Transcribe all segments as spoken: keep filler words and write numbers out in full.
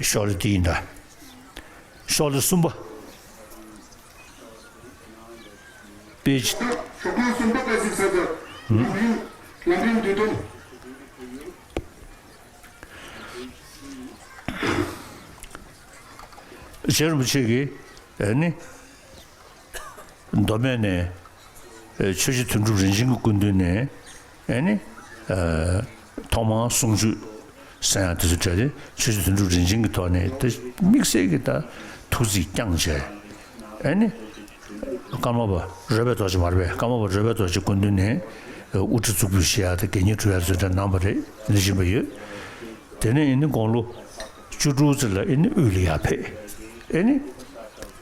ཤོག་ལེ་འདི་ཡིན་ད། ཤོག་ལེ་གསུམ་པ། པེ་ཇི། ཞོགས་པ་གསུམ་པ་ཀ་ཤིབ་ས་ཚོ། ལམ་རིམ་ལམ་རིམ་བསྡུས་དོན། རྗེ་རིན་པོ་ཆེ་གིས་ཨེ་ནི། མདོ་སྨད་ནས་ཆོས་རྗེ་དོན་གྲུབ་རིན་ཆེན་གྱི་སྐུ་མདུན་ནས་ཨེ་ནི། ཐོག་མར་གསུང་ཆོས་གསན་ཡག་དེ་ཚོ་གྲས་དེ་ཆོས་རྗེ་དོན་གྲུབ་རིན་ཆེན་གྱི་ཐོག་ནས་དེ་དམིགས་བསལ་གྱི་ད་ཐུགས་རྩིས་བསྐྱངས་བྱས། ཨེ་ནི། ཀརྨ་པ་རོལ་པའི་རྡོ་རྗེ་མ་རེད་པས། ཀརྨ་པ་རོལ་པའི་རྡོ་རྗེ་སྐུ་མདུན་ནས་དབུ་ཁྲིད་གཙུག་ཕུད་བཞེས་ཡག་དེ་དགེ་བསྙེན་སྒྲུབ་ཡག་ཚོ་གྲས་གནང་བ་རེད། ལས་བཞིན་པ་ཡོད། དེ་ནས་ཨེ་ནི་དགུང་ལོ་བཅུ་དྲུག་ཙམ་ལ་ཨེ་ནི་དབུས་ལ་ཡར་ཕེབས། ཨེ་ནི།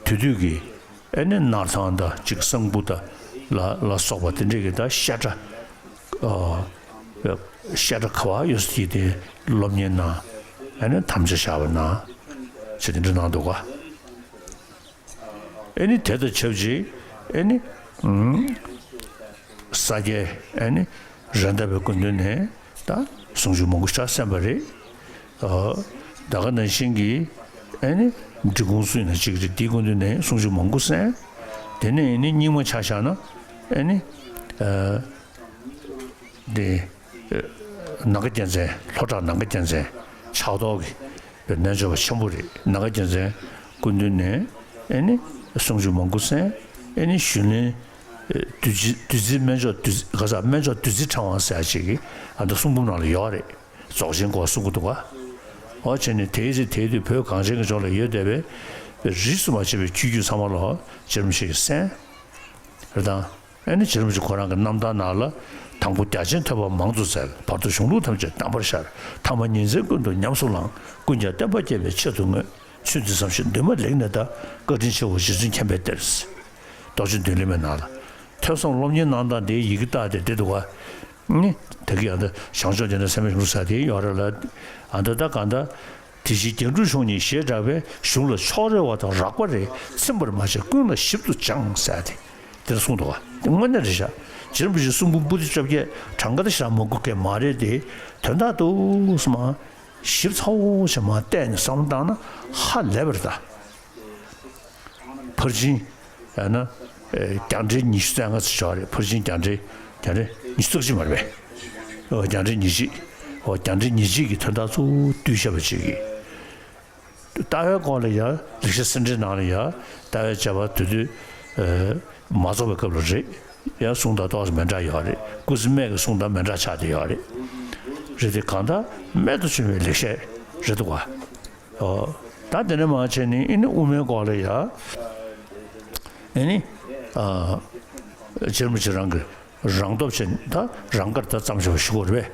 དེ་དུས་ཀྱི་ཨེ་ནི་སྣར་ཐང་དང་གཅིག་གསང་ཕུ་དང་ལ་ལ་སོགས་པ་དེ་འདྲས་ཀྱི་ད་བཤད་གྲྭ། ཨ། བཤད་གྲྭ་ག་བ་ཡོད་ས་ཅིག་དེ་སློབ་གཉེར་གནང་། ཨེ་ནི་དམ་བཅའ་བཞག་པ་གནང་། ཅེས་དེ་འདྲ་གནང་འདུག་ག། ཨེ་ནི་དེ་དང་ཆབས་ཅིག་ཨེ་ནི། ཨུམ། ས་སྐྱའི་ཨེ་ནི་རེད་མདའ་བའི་སྐུ་མདུན་ནས་ད་གསུང་ཆོས་མང་པོ་ཞིག་གསན་པ་རེད། ཨ། ད་ག་ནང་བཞིན་གྱི་ཨེ་ནི་འབྲི་གུང་སུ་ཡིན་ན་གཅིག་རེད། དེའི་སྐུ་མདུན་ནས་གསུང་ཆོས་མང་པོ་གསན། དེ་ནས་ཨེ་ནི་རྙིང་མ་ཆ་བཞག་ན་ཨེ་ནི། ཨ། འདི། ནམ་མཁའ་རྒྱལ་མཚན། ལྷོ་བྲག་ནམ་མཁའ་རྒྱལ་མཚན་ཕྱག་རྡོར་གྱི་རྣལ་འབྱོར་པ་ཆེན་པོ་རེད། ནམ་མཁའ་རྒྱལ་མཚན་སྐུ་མདུན་ནས་ཨེ་ནི་གསུང་ཆོས་མང་པོ་གསན། ཨེ་ནི་གཞོན་ལྷན་བདུད་རྩི་བདུད་རྩི་སྨན་མཆོག་བདུད་རྩི་ག་ས་སྨན་མཆོག་བདུད་རྩི་ཕྲེང་བ་ཟེར་ཡག་ཅིག་གི་ཨ་མདོ་གསུང་འབུམ་ནང་ལ་ཡོད་རེད། རྫོགས་ཆེན་སྐོར་གསུང་གི་འདུག་ག། འོ་བྱས་ནས་དེའི་ཚེ་དེའི་དུས་བོད་གངས་ཅན་གྱི་ལྗོངས་ལ་ཡོད་བསྡད་པའི་རིས་སུ་མ་ཆད་པའི་ཆོས་བརྒྱུད་ཚང་མ་ལ་རྗེ་རིན་པོ་ཆེ་གིས་གསན། རེད་དང་། ཨེ་ནི་རྗེ་རིན་པོ་ཆེ་ཁོ་རང་གི་རྣམ་ཐར་ནང་ལ། དང་པོ་རྒྱ་ཆེན་ཐོས་པ་མང་དུ་བཙལ། བར་དུ་གཞུང་ལུགས་ཐམས་ཅད་གདམས་པར་ཤར། ཐ་མ་ཉིན་མཚན་ཀུན་ཏུ་ཉམས་སུ་བླངས། ཀུན་ཀྱང་བསྟན་པ་རྒྱས་པའི་ཆེད་དུ་བསྔོས། ཚུལ་འདི་བསམ་ཞིང་འདུན་མ་ལེགས་ནས་གདའ། བཀའ་དྲིན་ཆེའོ་རྗེ་བཙུན་མཁྱེན་པའི་གཏེར། རྡོ་རྗེ་མདུན་ལེགས་མའི་ནང་ལ། ཐོས་བསམ་སློབ་གཉེར་གནང་སྟངས་དེའི་ཡི་གེ་རྟགས་དེ་འདི་འདུག་ག། ནི། ད་གིན་ཨ་མདའ་བྱང་ཕྱོགས་འདི་ན་སེམས་དཔའི་གཞུང་ལུགས་ཟེར་དེ་ཡོད་རེད་ལ། ཨ་མདའ་ད་གང་ལྟར། དེ་བཞིན་རྒྱན་དྲུག་མཆོག་གཉིས་ཞེས་གྲགས་པའི། གཞུང་ལ་ཕྱོགས་རེ་བ་དང་རགས་པ་རེ། ཚིམ་པར་མ་བྱས་ཀུན་ལ་ཞིབ་ཏུ་སྦྱངས་ཟེར་ཏེ། དེ་ལ་གསུངས་འདུག་ག། དེ་དངོས་གནས་རེད་ཤག། རྗེ་རིན་པོ་ཆེའི་གསུང་འབུམ་པོ་ཏི་བཅོ་བརྒྱད་གྲངས་ཀ་དེ་ཞེ་དྲག་མང་པོ་གང་ཡང་མ་རེད་དེ། དོན་དག་ཏུ་སུ་མ་ཞིབ་ཚགས་པོ་བྱས་མར་བལྟས་ནས་བསམ་བློ་བཏང་ན་ཧ་ལས་པ་རེད་ད། ཕར་ཕྱིན། ཡང་ན། ཨེ། རྒྱང་འགྲེལ་ཉི་ཤུ་རྩ་ལྔ་ཙམ་ཞིག་རེད། ཕར་ཕྱིན་རྒྱང་འགྲེལ། རྒྱང་འགྲེལ་ཉི་ཤུ་རྩ་གཅིག་མ་རེད་པས། ཨོ། རྒྱང་འགྲེལ་ཉེར་གཅིག། ཨོ། རྒྱང་འགྲེལ་ཉེར་གཅིག་གི་དོན་དག་ཚུར་བསྡུས་བཞག་པ་ཅིག་གིས། ལྟ་བའི་སྐོར་ལ་ཡང་ལེགས་བཤད་གསེར་ཕྲེང་ནང་ལ་ཡང་ལྟ་བའི་དཔྱད་པ་དེ་དུས། ཨེ། མ་རྫོགས་པའི་སྐབས་ལ་རེད། ཡང་གསུང་སྟངས་ཏོག་ཙམ་མི་འདྲ་ཡོད་རེད། སྐུ་ཚེ་སྨད་ཀྱི་གསུང་སྟངས་མི་འདྲ་ཆགས་བསྡད་ཡོད་རེད། རེད་དེ་གང་ལྟར་རྨད་དུ་བྱུང་བའི་ལེགས་བཤད་རེད་འདུག་ག། ཨོ། ད་དེ་ནས་མར་བྱས་ནས་ཨེ་ནི་དབུ་མའི་སྐོར་ལ་ཡ། ཨེ་ནི། ཨ། རྗེ་རིན་པོ་ཆེ་རང་གི་རང་སྟོབས་ཆེ་ད་རང་དགར་ད་བརྩམས་བཞག་པ་ཞིག་རེད་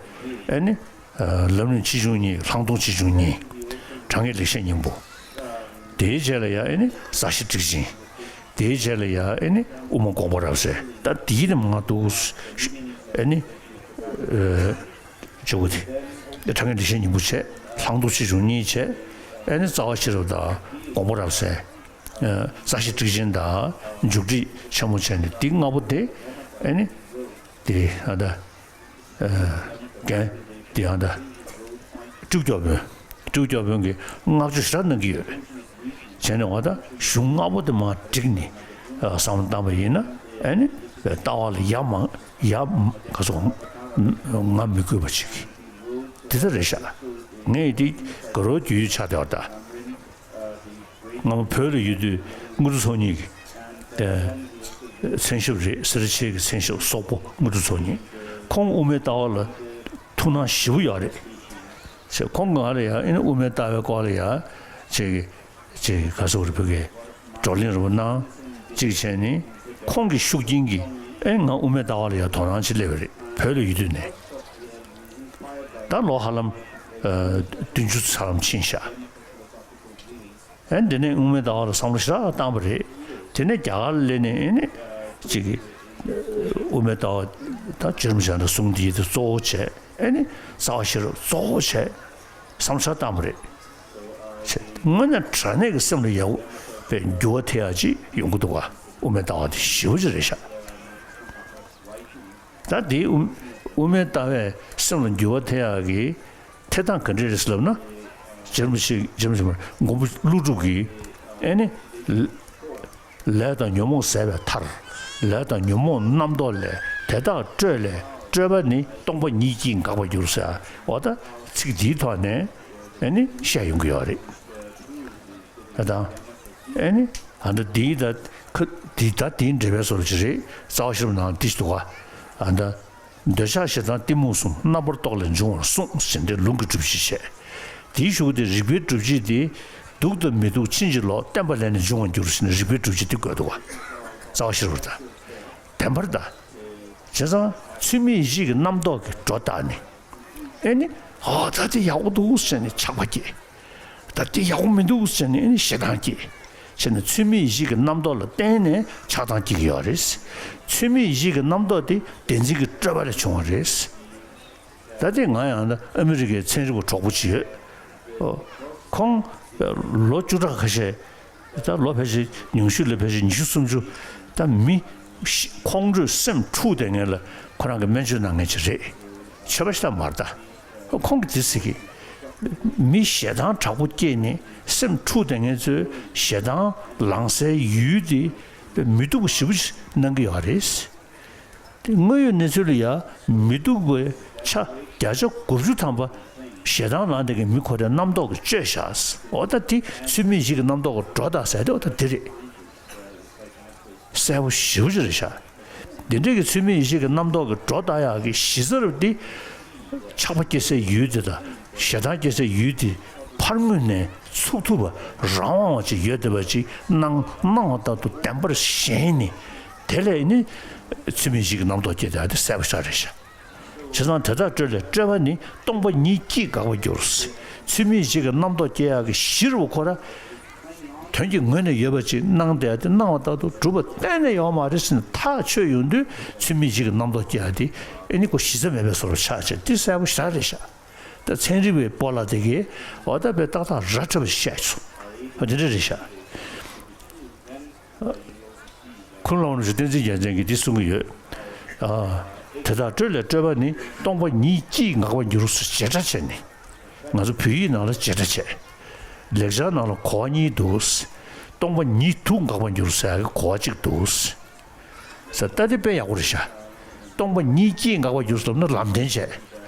པས། ཨེ་ནི། ཨ། ལམ་རིམ་ཆེ་ཆུང་གཉིས། ལྷག་མཐོང་ཆེ་ཆུང་གཉིས། དྲང་ངེས་ལེགས་བཤད་སྙིང་པོ། དེའི་རྗེས་ལ་ཡ་ཨེ་ནི་རྩ་ཤེ་ཊཱིཀ་ཆེན། དེའི་རྗེས་ལ་ཡ་ཨེ་ནི་དབུ་མ་དགོངས་པ་རབ་གསལ། ད་དེའི་རིམ་ལྔ་འདུག། ཨེ་ནི། ཨ། བྱེད་སྒོ་དེ། དྲང་ངེས་ལེགས་བཤད་སྙིང་པོ་བྱས། ལྷག་མཐོང་ཆེ་ཆུང་གཉིས་བྱས། ཨེ་ནི་རྩ་བ་ཤེས་རབ་དང་དགོངས་པ་རབ་གསལ། ཨ། རྩ་ཤེ་ཊཱིཀ་ཆེན་དང་མཇུག་སྒྲིལ་ཆེན་མོ་བྱས་ནས་འདི་ལྔ་པོ་དེ། ཨེ་ནི། དེ་ཨ་ད། ཨ། རྒན་དེ་ཡང་ད། སྤྲེའུ་སྐྱོར་དཔོན། སྤྲེའུ་སྐྱོར་དཔོན་གྱིས་བསྔགས་བརྗོད་ཞེ་དྲག་གནང་གི་ཡོད། བྱས་ནས་འོ་ད་གཞུང་ལྔ་པོ་དེ་མར་བསྒྲིགས་ནས། ཨ། བསམ་བློ་བཏང་བ་ཡིན་ན་ཨེ་ནི་ལྟ་བ་ལ་ཡ་མ་ཡ་ག་ཚོད་ང་མི་དགོས་པ་ཅིག་འདི་ལྟར་རེད་ཤག། ངས་འདི་དགའ་རབ་རྒྱུས་ཡོད་ཆགས་བསྡད་པ་ད། སྔ་མོ་བོད་ལ་ཡོད་དུས་དངོས་གྲུབ་ཚོགས་གཉིས་ཀྱི། ཨ། མཚན་ཞབས་རེད། སེ་ར་བྱེས་ཀྱི་མཚན་ཞབས་སོག་པོ་དངོས་གྲུབ་ཚོགས་གཉིས། ཁོང་དབུ་མའི་ལྟ་བ་ལ་ཐུགས་སྣང་ཞེ་པོ་ཡོད་རེད། ཁོང་གིས་ང་ལ་ཡང་ཨེ་ནི་དབུ་མའི་ལྟ་བའི་སྐོར་ལ་ཡང་ཅིག་ཅིག་ག་ཚོད་རེ་བོད་སྐད་བགྲོ་གླེང་རེ་བོ་གནང་། ཅིག་བྱས་ནས་ཁོང་གི་ཤུགས་རྐྱེན་གྱིས་ཨེ་ང་དབུ་མའི་ལྟ་བ་ལ་ཡང་དོ་སྣང་ཅིག་སླེབས་པ་རེད། བོད་ལ་ཡོད་དུས་ནས། ད་ལོ་ཧ་ལམ། ཨ། བདུན་ཅུ་ཙམ་ཕྱིན་ཤག། ཨེ། འདི་ནས་དབུ་མའི་ལྟ་བ་ལ་བསམ་བློ་ཞེ་དྲག་བཏང་བ་རེད། དེ་ནས་རྒྱ་གར་ལ་སླེབས་ནས་ཨེ་ནི་ཅིག་གི་དབུ་མའི་ལྟ་བ་ད་རྗེ་རིན་པོ་ཆེ་གི་གསུང་འདི་དེ་གཙོ་བོ་བྱས། ཨེ་ནི་རྩ་བ་ཤེས་རབ་གཙོ་བོ་བྱས་བསམ་བློ་ཞེ་དྲག་བཏང་བ་རེད། དངོས་གནས་དྲང་གནས་ཀྱི་སེམས་ལ་ཡག་པོ་བའི་འགྱུར་བ་ཐེབས་ཡག་ཅིག་ཡོང་གི་འདུག་ག། དབུ་མའི་ལྟ་བ་དེ་ཞེ་པོ་ཅིག་རེད་ཤག། ད་དེའི་དབུ་དབུ་མའི་ལྟ་བས་སེམས་ལ་འགྱུར་བ་ཐེབས་ཡག་གི་ཐེབས་སྟངས་ག་འདྲ་རེད་ཟེར་ལབ་ན། རྗེ་རིན་པོ་ཆེ་རྗེ་རིན་པོ་ཆེ་མ་རེད། མགོན་པོ་ཀླུ་སྒྲུབ་ཀྱིས་ཨེ་ནི། ལས་དང་ཉོན་མོངས་ཟད་པའི་མཐར། ལས་དང་ཉོན་མོངས་རྣམ་རྟོག་ལས། དེ་དག་སྤྲོས་ལས་སྤྲོས་པ་ནི། སྟོང་པ་ཉིད་ཀྱིས་འགག་པར་འགྱུར་ཟེར། འོ་ད་ཚིག་འདིའི་ཐོག་ནས་ཨེ་ནི་བཤད་ཡོང་གི་ཡོད་རེད། ད་ད་ཨེ་ནི་ཨ་ད་འདིའི་ད་ཁ་འདི་ད་འདིའི་འགྲེལ་པའི་བཟོ་འདྲ་ཅིག་རེད། རྩ་བ་ཤེས་རབ་ནང་འདི་ཞིག་འདུག་ག་ཨ་ད། འདོད་ཆགས་ཞེ་སྡང་གཏི་མུག་གསུམ། རྣམ་པར་རྟོག་ལས་འབྱུང་བར་གསུངས་ཟེར་འདི་ལུང་གི་སྒྲུབ་བྱེད་བཤད། དེའི་གཞུག་གུ་དེ་རིགས་པའི་སྒྲུབ་བྱེད་དེ། སྡུག་དང་མི་སྡུག་ཕྱིན་ཅི་ལོག་བརྟེན་པ་ལས་ནི་འབྱུང་བར་འགྱུར་ཟེར་ནས་རིགས་པའི་སྒྲུབ་བྱེད་དེ་བཀོད་འདུག་བ། རྩ་བ་ཤེས་རབ་ལ། བདེན་པར་གདའ། བྱས་ཙང་ཚུལ་མིན་ཡིད་ཀྱི་རྣམ་རྟོག་གིས་སྒྲོ་བཏགས་ནས། ཨེ་ནི། ཨོ་ད་དེ་ཡག་པོ་འདུག་ཟེར་ནས་ཆགས་པ་སྐྱེ། ད་དེ་ཡག་པོ་མི་འདུག་ཟེར་ནས་ཨེ་ནི་ཞེ་སྡང་སྐྱེ། བྱས་ནས་ཚུལ་མིན་ཡིད་ཀྱི་རྣམ་རྟོག་ལ་བརྟེན་ནས་ཆགས་སྡང་སྐྱེ་གི་ཡོད་རེད། ཚུལ་མིན་ཡིད་ཀྱི་རྣམ་རྟོག་དེ་བདེན་འཛིན་གྱི་སྤྲོས་པ་ལས་བྱུང་བ་རེད། ད་དེ་ང་ཡང་ན་ཨ་མི་རི་ཀའི་ཚན་རིག་པ་གྲོགས་པོ་ཅིག་ཡོད། ཨོ། ཁོང་ལོ་བཅུ་ཕྲག་ཁ་ཤས། ད་ལོ་ཕལ་ཆེར་ཉུང་ཤོས་ལ་ཕལ་ཆེར་ཉི་ཤུ་སུམ་ཅུ། ད་མི་ཤི་ཁོང་ཁྲོས་སེམས་འཁྲུགས་བསྡད་མཁན་ལ་ཁོ་རང་གི་སྨན་བཅོས་གནང་མཁན་ཅིག་རེད། ཆོས་པ་ཞིག་ད་མ་རེད་ད། ཁོང་གིས་དེ་ཟེར་གི། མི་ཞེ་སྡང་དྲག་པོ་སྐྱེས་ནས་སེམས་འཁྲུགས་བསྡད་མཁན་ཚོས་ཞེ་སྡང་ལངས་སའི་ཡུལ་དེ་མི་སྡུག་པ་ཞེ་པོ་ཅིག་གནང་གི་ཡོད་རེད། དེ་དངོས་ཡོད་གནས་ཚུལ་ལ་ཡང་མི་སྡུག་པའི་ཆ་བརྒྱ་ཆ་དགུ་བཅུ་ཐམ་པ་ཞེ་སྡང་ལངས་བསྡད་མཁན་མི་ཁོ་རའི་རྣམ་རྟོག་གིས་བཅོས་བཞག་འོ་ད་དེ་ཚུལ་མིན་ཡིད་ཀྱི་རྣམ་རྟོག་གིས་སྒྲོ་བཏགས་ཟེར་དེ་འོ་ད་དེ་རེད། གསལ་པོ་ཞེ་པོ་ཅིག་རེད་ཤག་འདི་འདྲའི་གི་ཚུལ་མིན་ཡིད་ཀྱི་རྣམ་རྟོག་གིས་སྒྲོ་བཏགས་ཡག་གི་གཞི་རྩ་རུ་འདི། ཆགས་པ་སྐྱེ་སའི་ཡུལ་དེ་དང་ཞེ་སྡང་སྐྱེ་སའི་ཡུལ་དེ་ཕར་ངོས་ནས་ཚུགས་ཐུབ་པ་རང་དབང་བ་ཅིག་ཡོད་བསྡད་པ་ཅིག་སྣང་སྣང་བ་ལྟར་དུ་བདེན་པར་ཞེན་ནས་དེ་ལས་ནི་ཚུལ་མིན་ཡིད་ཀྱི་རྣམ་རྟོག་སྐྱེ་བསྡད་ཡག་དེ་གསལ་པོ་ཤག་རེད་ཤག་བྱས་ཙང་དེ་དག་སྤྲོས་ལས་སྤྲོས་པ་ནི། སྟོང་པ་ཉིད་ཀྱིས་འགག་པར་འགྱུར། ཚུལ་མིན་ཡིད་ཀྱི་རྣམ་རྟོག་སྐྱེ་ཡག་གི་གཞི་རུ་ཁོ་ར། དོན་གྱི་ངོས་ནས་ཡོད་པ་ཅིག་སྣང་བསྡད་དེ་སྣང་བ་ལྟར་དུ་གྲུབ་པ་གཏན་ནས་ཡོད་མ་རེད་ཟེར་ནས་ཐག་ཆོད་ཡོང་དུས་ཚུལ་མིན་ཡིད་ཀྱི་རྣམ་རྟོག་སྐྱེ་ཡག་དེ་ཨེ་ནི་ཁོ་གཞི་རྩ་མེད་པའི་བཟོ་འདྲ་ཆགས་བྱས་དེ་གསལ་པོ་ཞེ་དྲག་རེད་ཤག་ད་ཚན་རིག་པའི་སྤོ་ལགས་དེ་གས་འོ་ད་དཔེ་ཏག་ཏག་ར་འཕྲོད་པ་ཞིག་བཤད་སོང་། འོ་དེ་འདྲ་རེད་ཤག་ཁུངས་ལ་འོང་ཞིག་བསྟན་འཛིན་རྒྱལ་མཚན་གྱིས་འདི་གསུང་གི་ཡོད། ཨ། དེ་དག་སྤྲོས་ལས་སྤྲོས་པ་ནི། སྟོང་པ་ཉིད་ཀྱིས་འགག་པར་འགྱུར་ཟེར་བྱེད་སྒྲ་བྱས་ནས། ང་ཚོ་བོད་ཡིག་ནང་ལ་བྱེད་སྒྲ་བྱས། ལེགས་སྦྱར་ནང་ལ་གོ་བ་གཉིས་འདུག་སྟོང་པ་ཉིད་དུ་འགག་པར་འགྱུར་ཟེར་ཡག་གི་གོ་བ་གཅིག་འདུག་ས་ད་དེ་དཔེ་ཡག་པོ་རེད་ཤག་སྟོང་པ་ཉིད་ཀྱིས་འགག་པར་འགྱུར་ཟེར་ན་ལམ་བདེན་བྱས།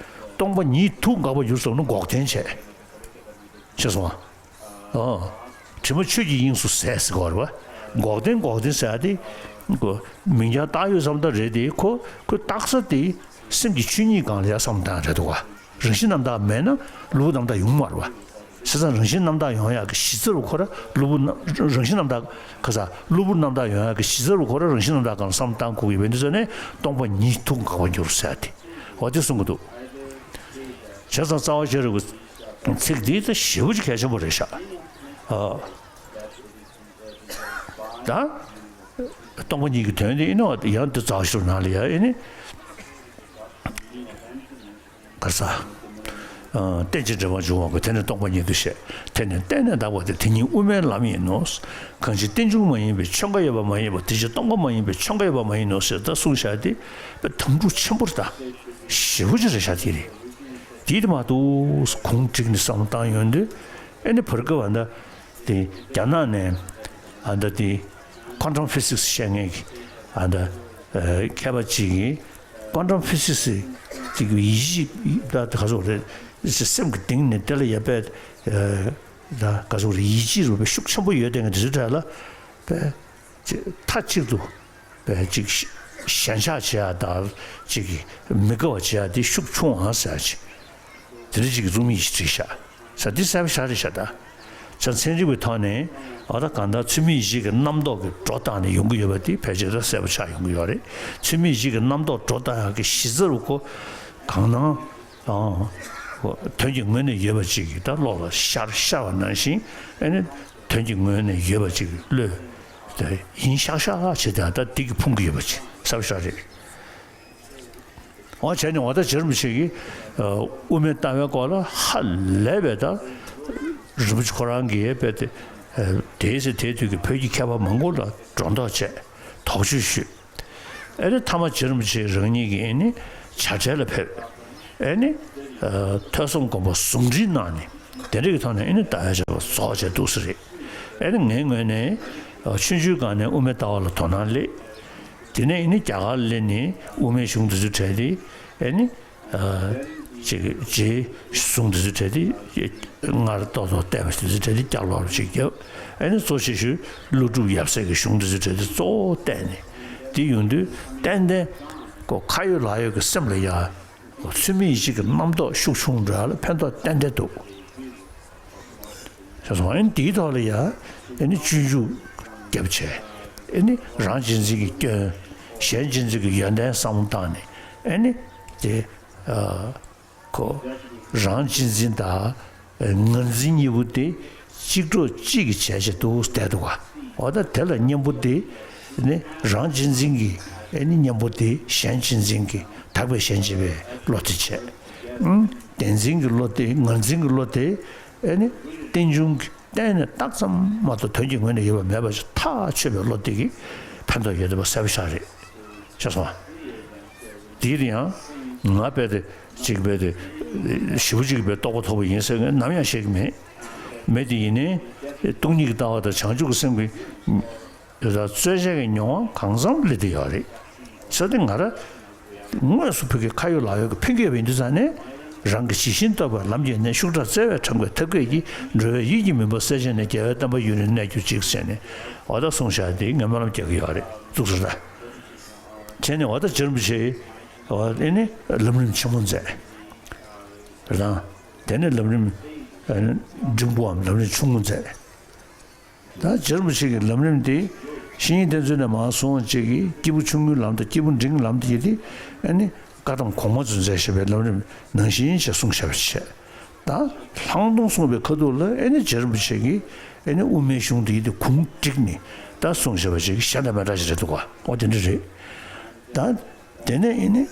སྟོང་པ་ཉིད་དུ་འགག་པར་འགྱུར་ཟེར་ན་འགོག་བདེན་བྱས། ཤེས་སོང་ཨ། ཨོ། དྲི་མ་ཆོས་ཀྱི་དབྱིངས་སུ་ཟད་ཟེར་གོ་རེད་བ། འགོག་བདེན་འགོག་བདེན་ཟེར་ཡག་དེ། ཁོ་མིང་རྐྱང་བཏགས་ཡོད་བསམ་སྟངས་རེད་དེ་ཁོ་ཁོ་རྟགས་གསལ་དེ་སེམས་ཀྱི་ཆོས་ཉིད་སྒང་ལ་ཡ་བསམ་སྟངས་རེད་འདུག་བ། རང་བཞིན་རྣམ་དག་མེད་ན་གློ་བུར་རྣམ་དག་ཡོང་མ་རེད་བ། བྱས་ཙང་རང་བཞིན་རྣམ་དག་ཡོང་ཡག་གི་གཞི་རྩ་རུ་ཁོ་ར་གློ་བུར་རྣམ་རང་བཞིན་རྣམ་དག་ག་ས་གློ་བུར་རྣམ་དག་ཡོང་ཡག་གི་གཞི་རྩ་རུ་ཁོ་ར་རང་བཞིན་རྣམ་དག་སྒང་ལ་བསམ་སྟངས་དགོས་ཀྱི་ཡོད་པའི་འདི་ཚོ་ནས་སྟོང་པ་ཉིད་དུ་འགག་པར་འགྱུར་ཟེར་ཡག་དེ་འོ་དེ་གསུང་གི་འདུག་བྱས་ཙང་རྩ་བ་ཤེས་རབ་ཀྱི་ཚིག་འདི་ད་ཞེ་པོ་ཅིག་གལ་ཆེན་པོ་རེད་ཤག་ཨ། ད། སྟོང་པ་ཉིད་ཀྱི་དོན་དེ་ཨེ་ནི་ཡང་འདི་རྩ་བ་ཤེས་རབ་ནང་ལ་ཡ་ཨེ་ནི། ག་ས། ཨ། རྟེན་ཅིང་འབྲེལ་བར་འབྱུང་བ་ཀུན། དེ་ནི་སྟོང་པ་ཉིད་དུ་བཤད། དེ་ནི་གཏན་ནས་དག་པ་སྟེ། དེ་ཉིད་དབུ་མའི་ལམ་ཡིན་ནོ། གང་ཕྱིར་རྟེན་འབྱུང་མ་ཡིན་པའི་ཆོས་འགའ་ཡོད་པ་མ་ཡིན་པ། དེ་ཕྱིར་སྟོང་པ་མ་ཡིན་པའི་ཆོས་འགའ་ཡོད་པ་མ་ཡིན་ནོ་ཟེར་ད་གསུངས་བཞག་སྟེ། དམ་བཅའ་ཆེན་པོ་རེད་ད། ཞེ་པོ་ཅིག་རེད་ཤག་དེ་རེད། དེ་དེ་མ་གཏོགས་གུང་བསྒྲིགས་ནས་བསམ་བློ་བཏང་ཡོང་དུས་ཨེ་ནི་བར་སྐབས་ཨ་ད། དེ་རྒྱ་ནག་ནས་ཨ་ད་དེ་ཁོན་ཊམ་ཕི་སིག་སི་བཤད་མཁན་གྱི་ཨ་ད་ཨ་མཁས་པ་གཅིག་གིས་ཁོན་ཊམ་ཕི་སིག་སི་དེ་གི་ཡིད་ཆེས་ད་ག་ཚོད་རེད། སེམས་ཀྱི་གཏིང་ནས་དེ་ལ་ཡ་དཔེ་ཨ་ད་ག་ཚོད་རེད། ཡིད་ཆེས་རུ་དཔེ་ཤུགས་ཆེན་པོ་ཡོད་དེ་ངས་དེ་ཚོའི་གྲས་ལ་དཔེ་ཅིག་མཐའ་གཅིག་ཏུ། པའི་ཅིག་ཞེན་ཆགས་བྱེད་ཡ་དང་ཅིག་མི་དགའ་བ་བྱེད་ཡ་དེ་ཤུགས་ཆུང་ཨང་ཟེར་ཡ་ཅིག་དེ་འདྲ་ཅིག་གི་རྩོམ་ཡིག་ཅིག་བྲིས་ཤག་ས་འདི་གསལ་པོ་ཞེ་དྲག་རེད་ཤག་ད་ཆ་ཚན་རིག་པའི་ཐོག་ནས་ཨ་ད་གང་ལྟར་ཚུལ་མིན་ཡིད་ཀྱི་རྣམ་རྟོག་གི་སྒྲོ་བཏགས་ནས་ཡོང་གི་ཡོད་པ་དེ་ཕལ་ཆེར་ད་གསལ་པོ་ཆགས་ཡོང་གི་ཡོད་རེད། ཚུལ་མིན་ཡིད་ཀྱི་རྣམ་རྟོག་སྒྲོ་བཏགས་ཡག་གི་གཞི་རྩ་རུ་ཁོ་གང་སྣང་ཨང་དོན་གྱི་ངོས་ནས་ཡོད་པ་ཅིག་གི་ད་བློ་ལ་ཤར་ཤར་བ་ནང་བཞིན་ཨ་ནི་དོན་གྱི་ངོས་ནས་ཡོད་པ་ཅིག་གི་བློས། དེ་ཡིན་ཤག་ཤག་བྱེད་དེ་ད་འདི་གི་ཕུང་གི་ཡོད་པ་ཅིག་གསལ་པོ་ཞེ་དྲག་རེད། འོ་བྱས་ནས་འོ་ད་རྗེ་རིན་པོ་ཆེ་གིས་དབུ་མའི་ལྟ་བའི་སྐོར་ལ་ཧ་ལས་པའི་ད་རིན་པོ་ཆེ་ཁོ་རང་གིས་དཔེ་དེ་དེའི་ཚེ་དེའི་དུས་ཀྱི་བོད་ཀྱི་མཁས་པ་མང་པོ་ལ་སྒྲོ་འདོགས་བྱས་དོགས་གཅོད་ཞུས། ཨེ་ནི་མཐའ་མ་རྗེ་རིན་པོ་ཆེ་རང་ཉིད་ཀྱིས་ཨེ་ནི་བྱ་བྲལ་ལ་ཕེབས། ཨེ་ནི་ཐོས་བསམ་སྒོམ་པ་ཟུང་འབྲེལ་གནང་ནས་ དེ་འདྲ་གི་ཐོག་ནས་ཨེ་ནི་ལྟ་བའི་བྱ་བ་རྫོགས་བྱས་འདུག་ས་རེད། ཨེ་ནི་ངའི་ངོས་ནས་ཆུང་ཆུང་སྒང་ནས་དབུ་མའི་ལྟ་བ་ལ་དོ་སྣང་སླེབས། དེ་ནས་ཨེ་ནི་རྒྱ་གར་སླེབས་ནས་དབུ་མའི་གཞུང་འདི་ཚོ་གྲས་དེ་ཨེ་ནི། ཅིག་རྗེས་བཟུང་འདི་ཚོ་གྲས་དེ་སྔར་ཏོག་ཏོག་བལྟས་པ་འདི་ཚོ་གྲས་དེ་བསྐྱར་ཀློག་ཅིག་བརྒྱབ། ཨེ་ནི་གཙོ་ཆེ་ཤོས་ཀླུ་སྒྲུབ་ཡབ་སྲས་ཀྱི་གཞུང་འདི་ཚོ་གྲས་དེ་གཙོ་བོ་བལྟས་ནས། དེ་ཡོང་དུས་ཏན་ཏན་ཁོ་ཁ་ཡོད་ལག་ཡོད་ཀྱི་སེམས་ལ་ཡ། ཚུལ་མིན་ཡིད་བྱེད་ཀྱི་རྣམ་རྟོག་ཤུགས་ཆུང་འགྲོ་ཡ་ལ་ཕན་ཐོགས་ཏན་ཏན་འདུག། ཤེས་སོང་། ཨེ་ནི་དེའི་ཐོག་ལ་ཡ། ཨེ་ནི་སྤྱོད་འཇུག་རྒྱབ་བྱས། ཨེ་ནི་རང་གཅེས་འཛིན་གྱི་སྐྱོན། གཞན་གཅེས་འཛིན་གྱི་ཡོན་ཏན་བསམ་བློ་བཏང་ནས། ཨེ་ནི་དེ། ཨ། ཁོ། རང་གཅེས་འཛིན་དང་། ངར་འཛིན་གཉིས་པོ་དེ་གཅིག་གྲོགས་གཅིག་གིས་བྱས་བྱས་འདུག་བསྡད་འདུག་ག། འོ་ད་དེ་ལ་གཉེན་པོ་དེ་ནི་རང་གཅེས་འཛིན་གྱི་ཨེ་ནི་གཉེན་པོ་དེ་གཞན་གཅེས་འཛིན་གྱི་དག་པའི་ཞེན་བྱེད་པའི་བློ་དེ་བྱས། ཨང་། བདེན་འཛིན་གྱི་བློ་དེ་ངར་འཛིན་གྱི་བློ་དེ་ཨེ་ནི་རྟེན་འབྱུང་གི་གཏན་ནས་རྟགས་ཙམ་མ་གཏོགས་དོན་གྱི་ངོས་ནས་ཡོད་པ་མེད་པ་ཞིག་ཐག་ཆོད་པའི་བློ་དེ་གིས་ཕན་ཐོགས་ཡོད་བསྡད་པ་གསལ་པོ་ཤར་རེད། ཤེས་སོང་ཨ། དེ་ཡིན་ཡང་ང་རྦད་དེ་ཅིག་རྦད་དེ་ཞེ་པོ་ཅིག་རྦད་རྟོགས་པ་ཐོབ་པ་ཡིན་ཟེར་ནམ་ཡང་བཤད་ཀྱི་མེད། མེད་དེ་ཡིན་ནའི་སྟོང་ཉིད་ཀྱི་ལྟ་བ་དང་བྱང་ཆུབ་ཀྱི་སེམས་ཀྱི་རྩོལ་བཅས་ཀྱི་མྱོང་བ་གང་འཚམ་སླེབས་བསྡད་ཡོད་རེད། ས་དེ་ང་ར། དངོས་སུ་ཕ་གི་ཁ་ཡོད་ལག་ཡོད་ཀྱི་ཕན་གྱི་ཡོད་པ་ཡིན་དུས་ཙང་ནས། རང་གི་ཇི་བཞིན་རྟོགས་པའི་ལམ་གྱི་གནད་ཤུགས་དྲག་བཙལ་བས་ཁྲམ་གྱི་ཐབས་མཁས་ཀྱིས། འགྲོ་བའི་ཡིད་ཀྱི་མུན་པ་སེལ་བྱས་ནས། རྒྱལ་བའི་བསྟན་པ་ཡུན་རིང་གནས་གྱུར་ཅིག་ཟེར་ནས་འོ་ད་གསུངས་བཞག་དེ་ངས་སྨོན་ལམ་རྒྱག་གི་ཡོད་རེད། ཙུག་ཟེར་ད། བྱས་ནས་འོ་ད་རྗེ་རིན་པོ་ཆེ་འོ་ཨེ་ནི་ལམ་རིམ་ཆེན་མོ་མཛད། རེད་དང་། དེ་ནས་ལམ་རིམ་འབྲིང་པོའམ་ལམ་རིམ་ཆུང་ངུ་མཛད། ད་རྗེ་རིན་པོ་ཆེ་གི་ལམ་རིམ་དེ་བཤེས་གཉེན་བསྟེན་ཚུལ་ནས་མར་སོང་བཅས་ཀྱི་སྐྱེས་བུ་ཆུང་ངུའི་ལམ་དང་སྐྱེས་བུ་འབྲིང་གི་ལམ་དེ་ཡི་དེ་ཨ་ནི་བཀའ་ཐམ་གོང་མ་ཚུན་མཛད་བཞག་པའི་ལམ་རིམ་ནང་བཞིན་བྱས་གསུངས་བཞག་པ་བྱས། ད་ལྷག་མཐོང་གསུངས་པའི་ཁ་ཐུག་ལ་ཨ་ནི་རྗེ་རིན་པོ་ཆེ་གིས་ཨ་ནི་དབུ་མའི་གཞུང་དེ་ཡི་དེ་གུང་བསྒྲིགས་ནས་ད་གསུངས་བཞག་པ་བཅས་ཀྱི་གཞན་དང་མི་འདྲ་ཞིག་རེད་འདུག་ག། ཨོ་དེ་འདྲ་རེད། ད། དེ་ནས་ཨེ་ནི།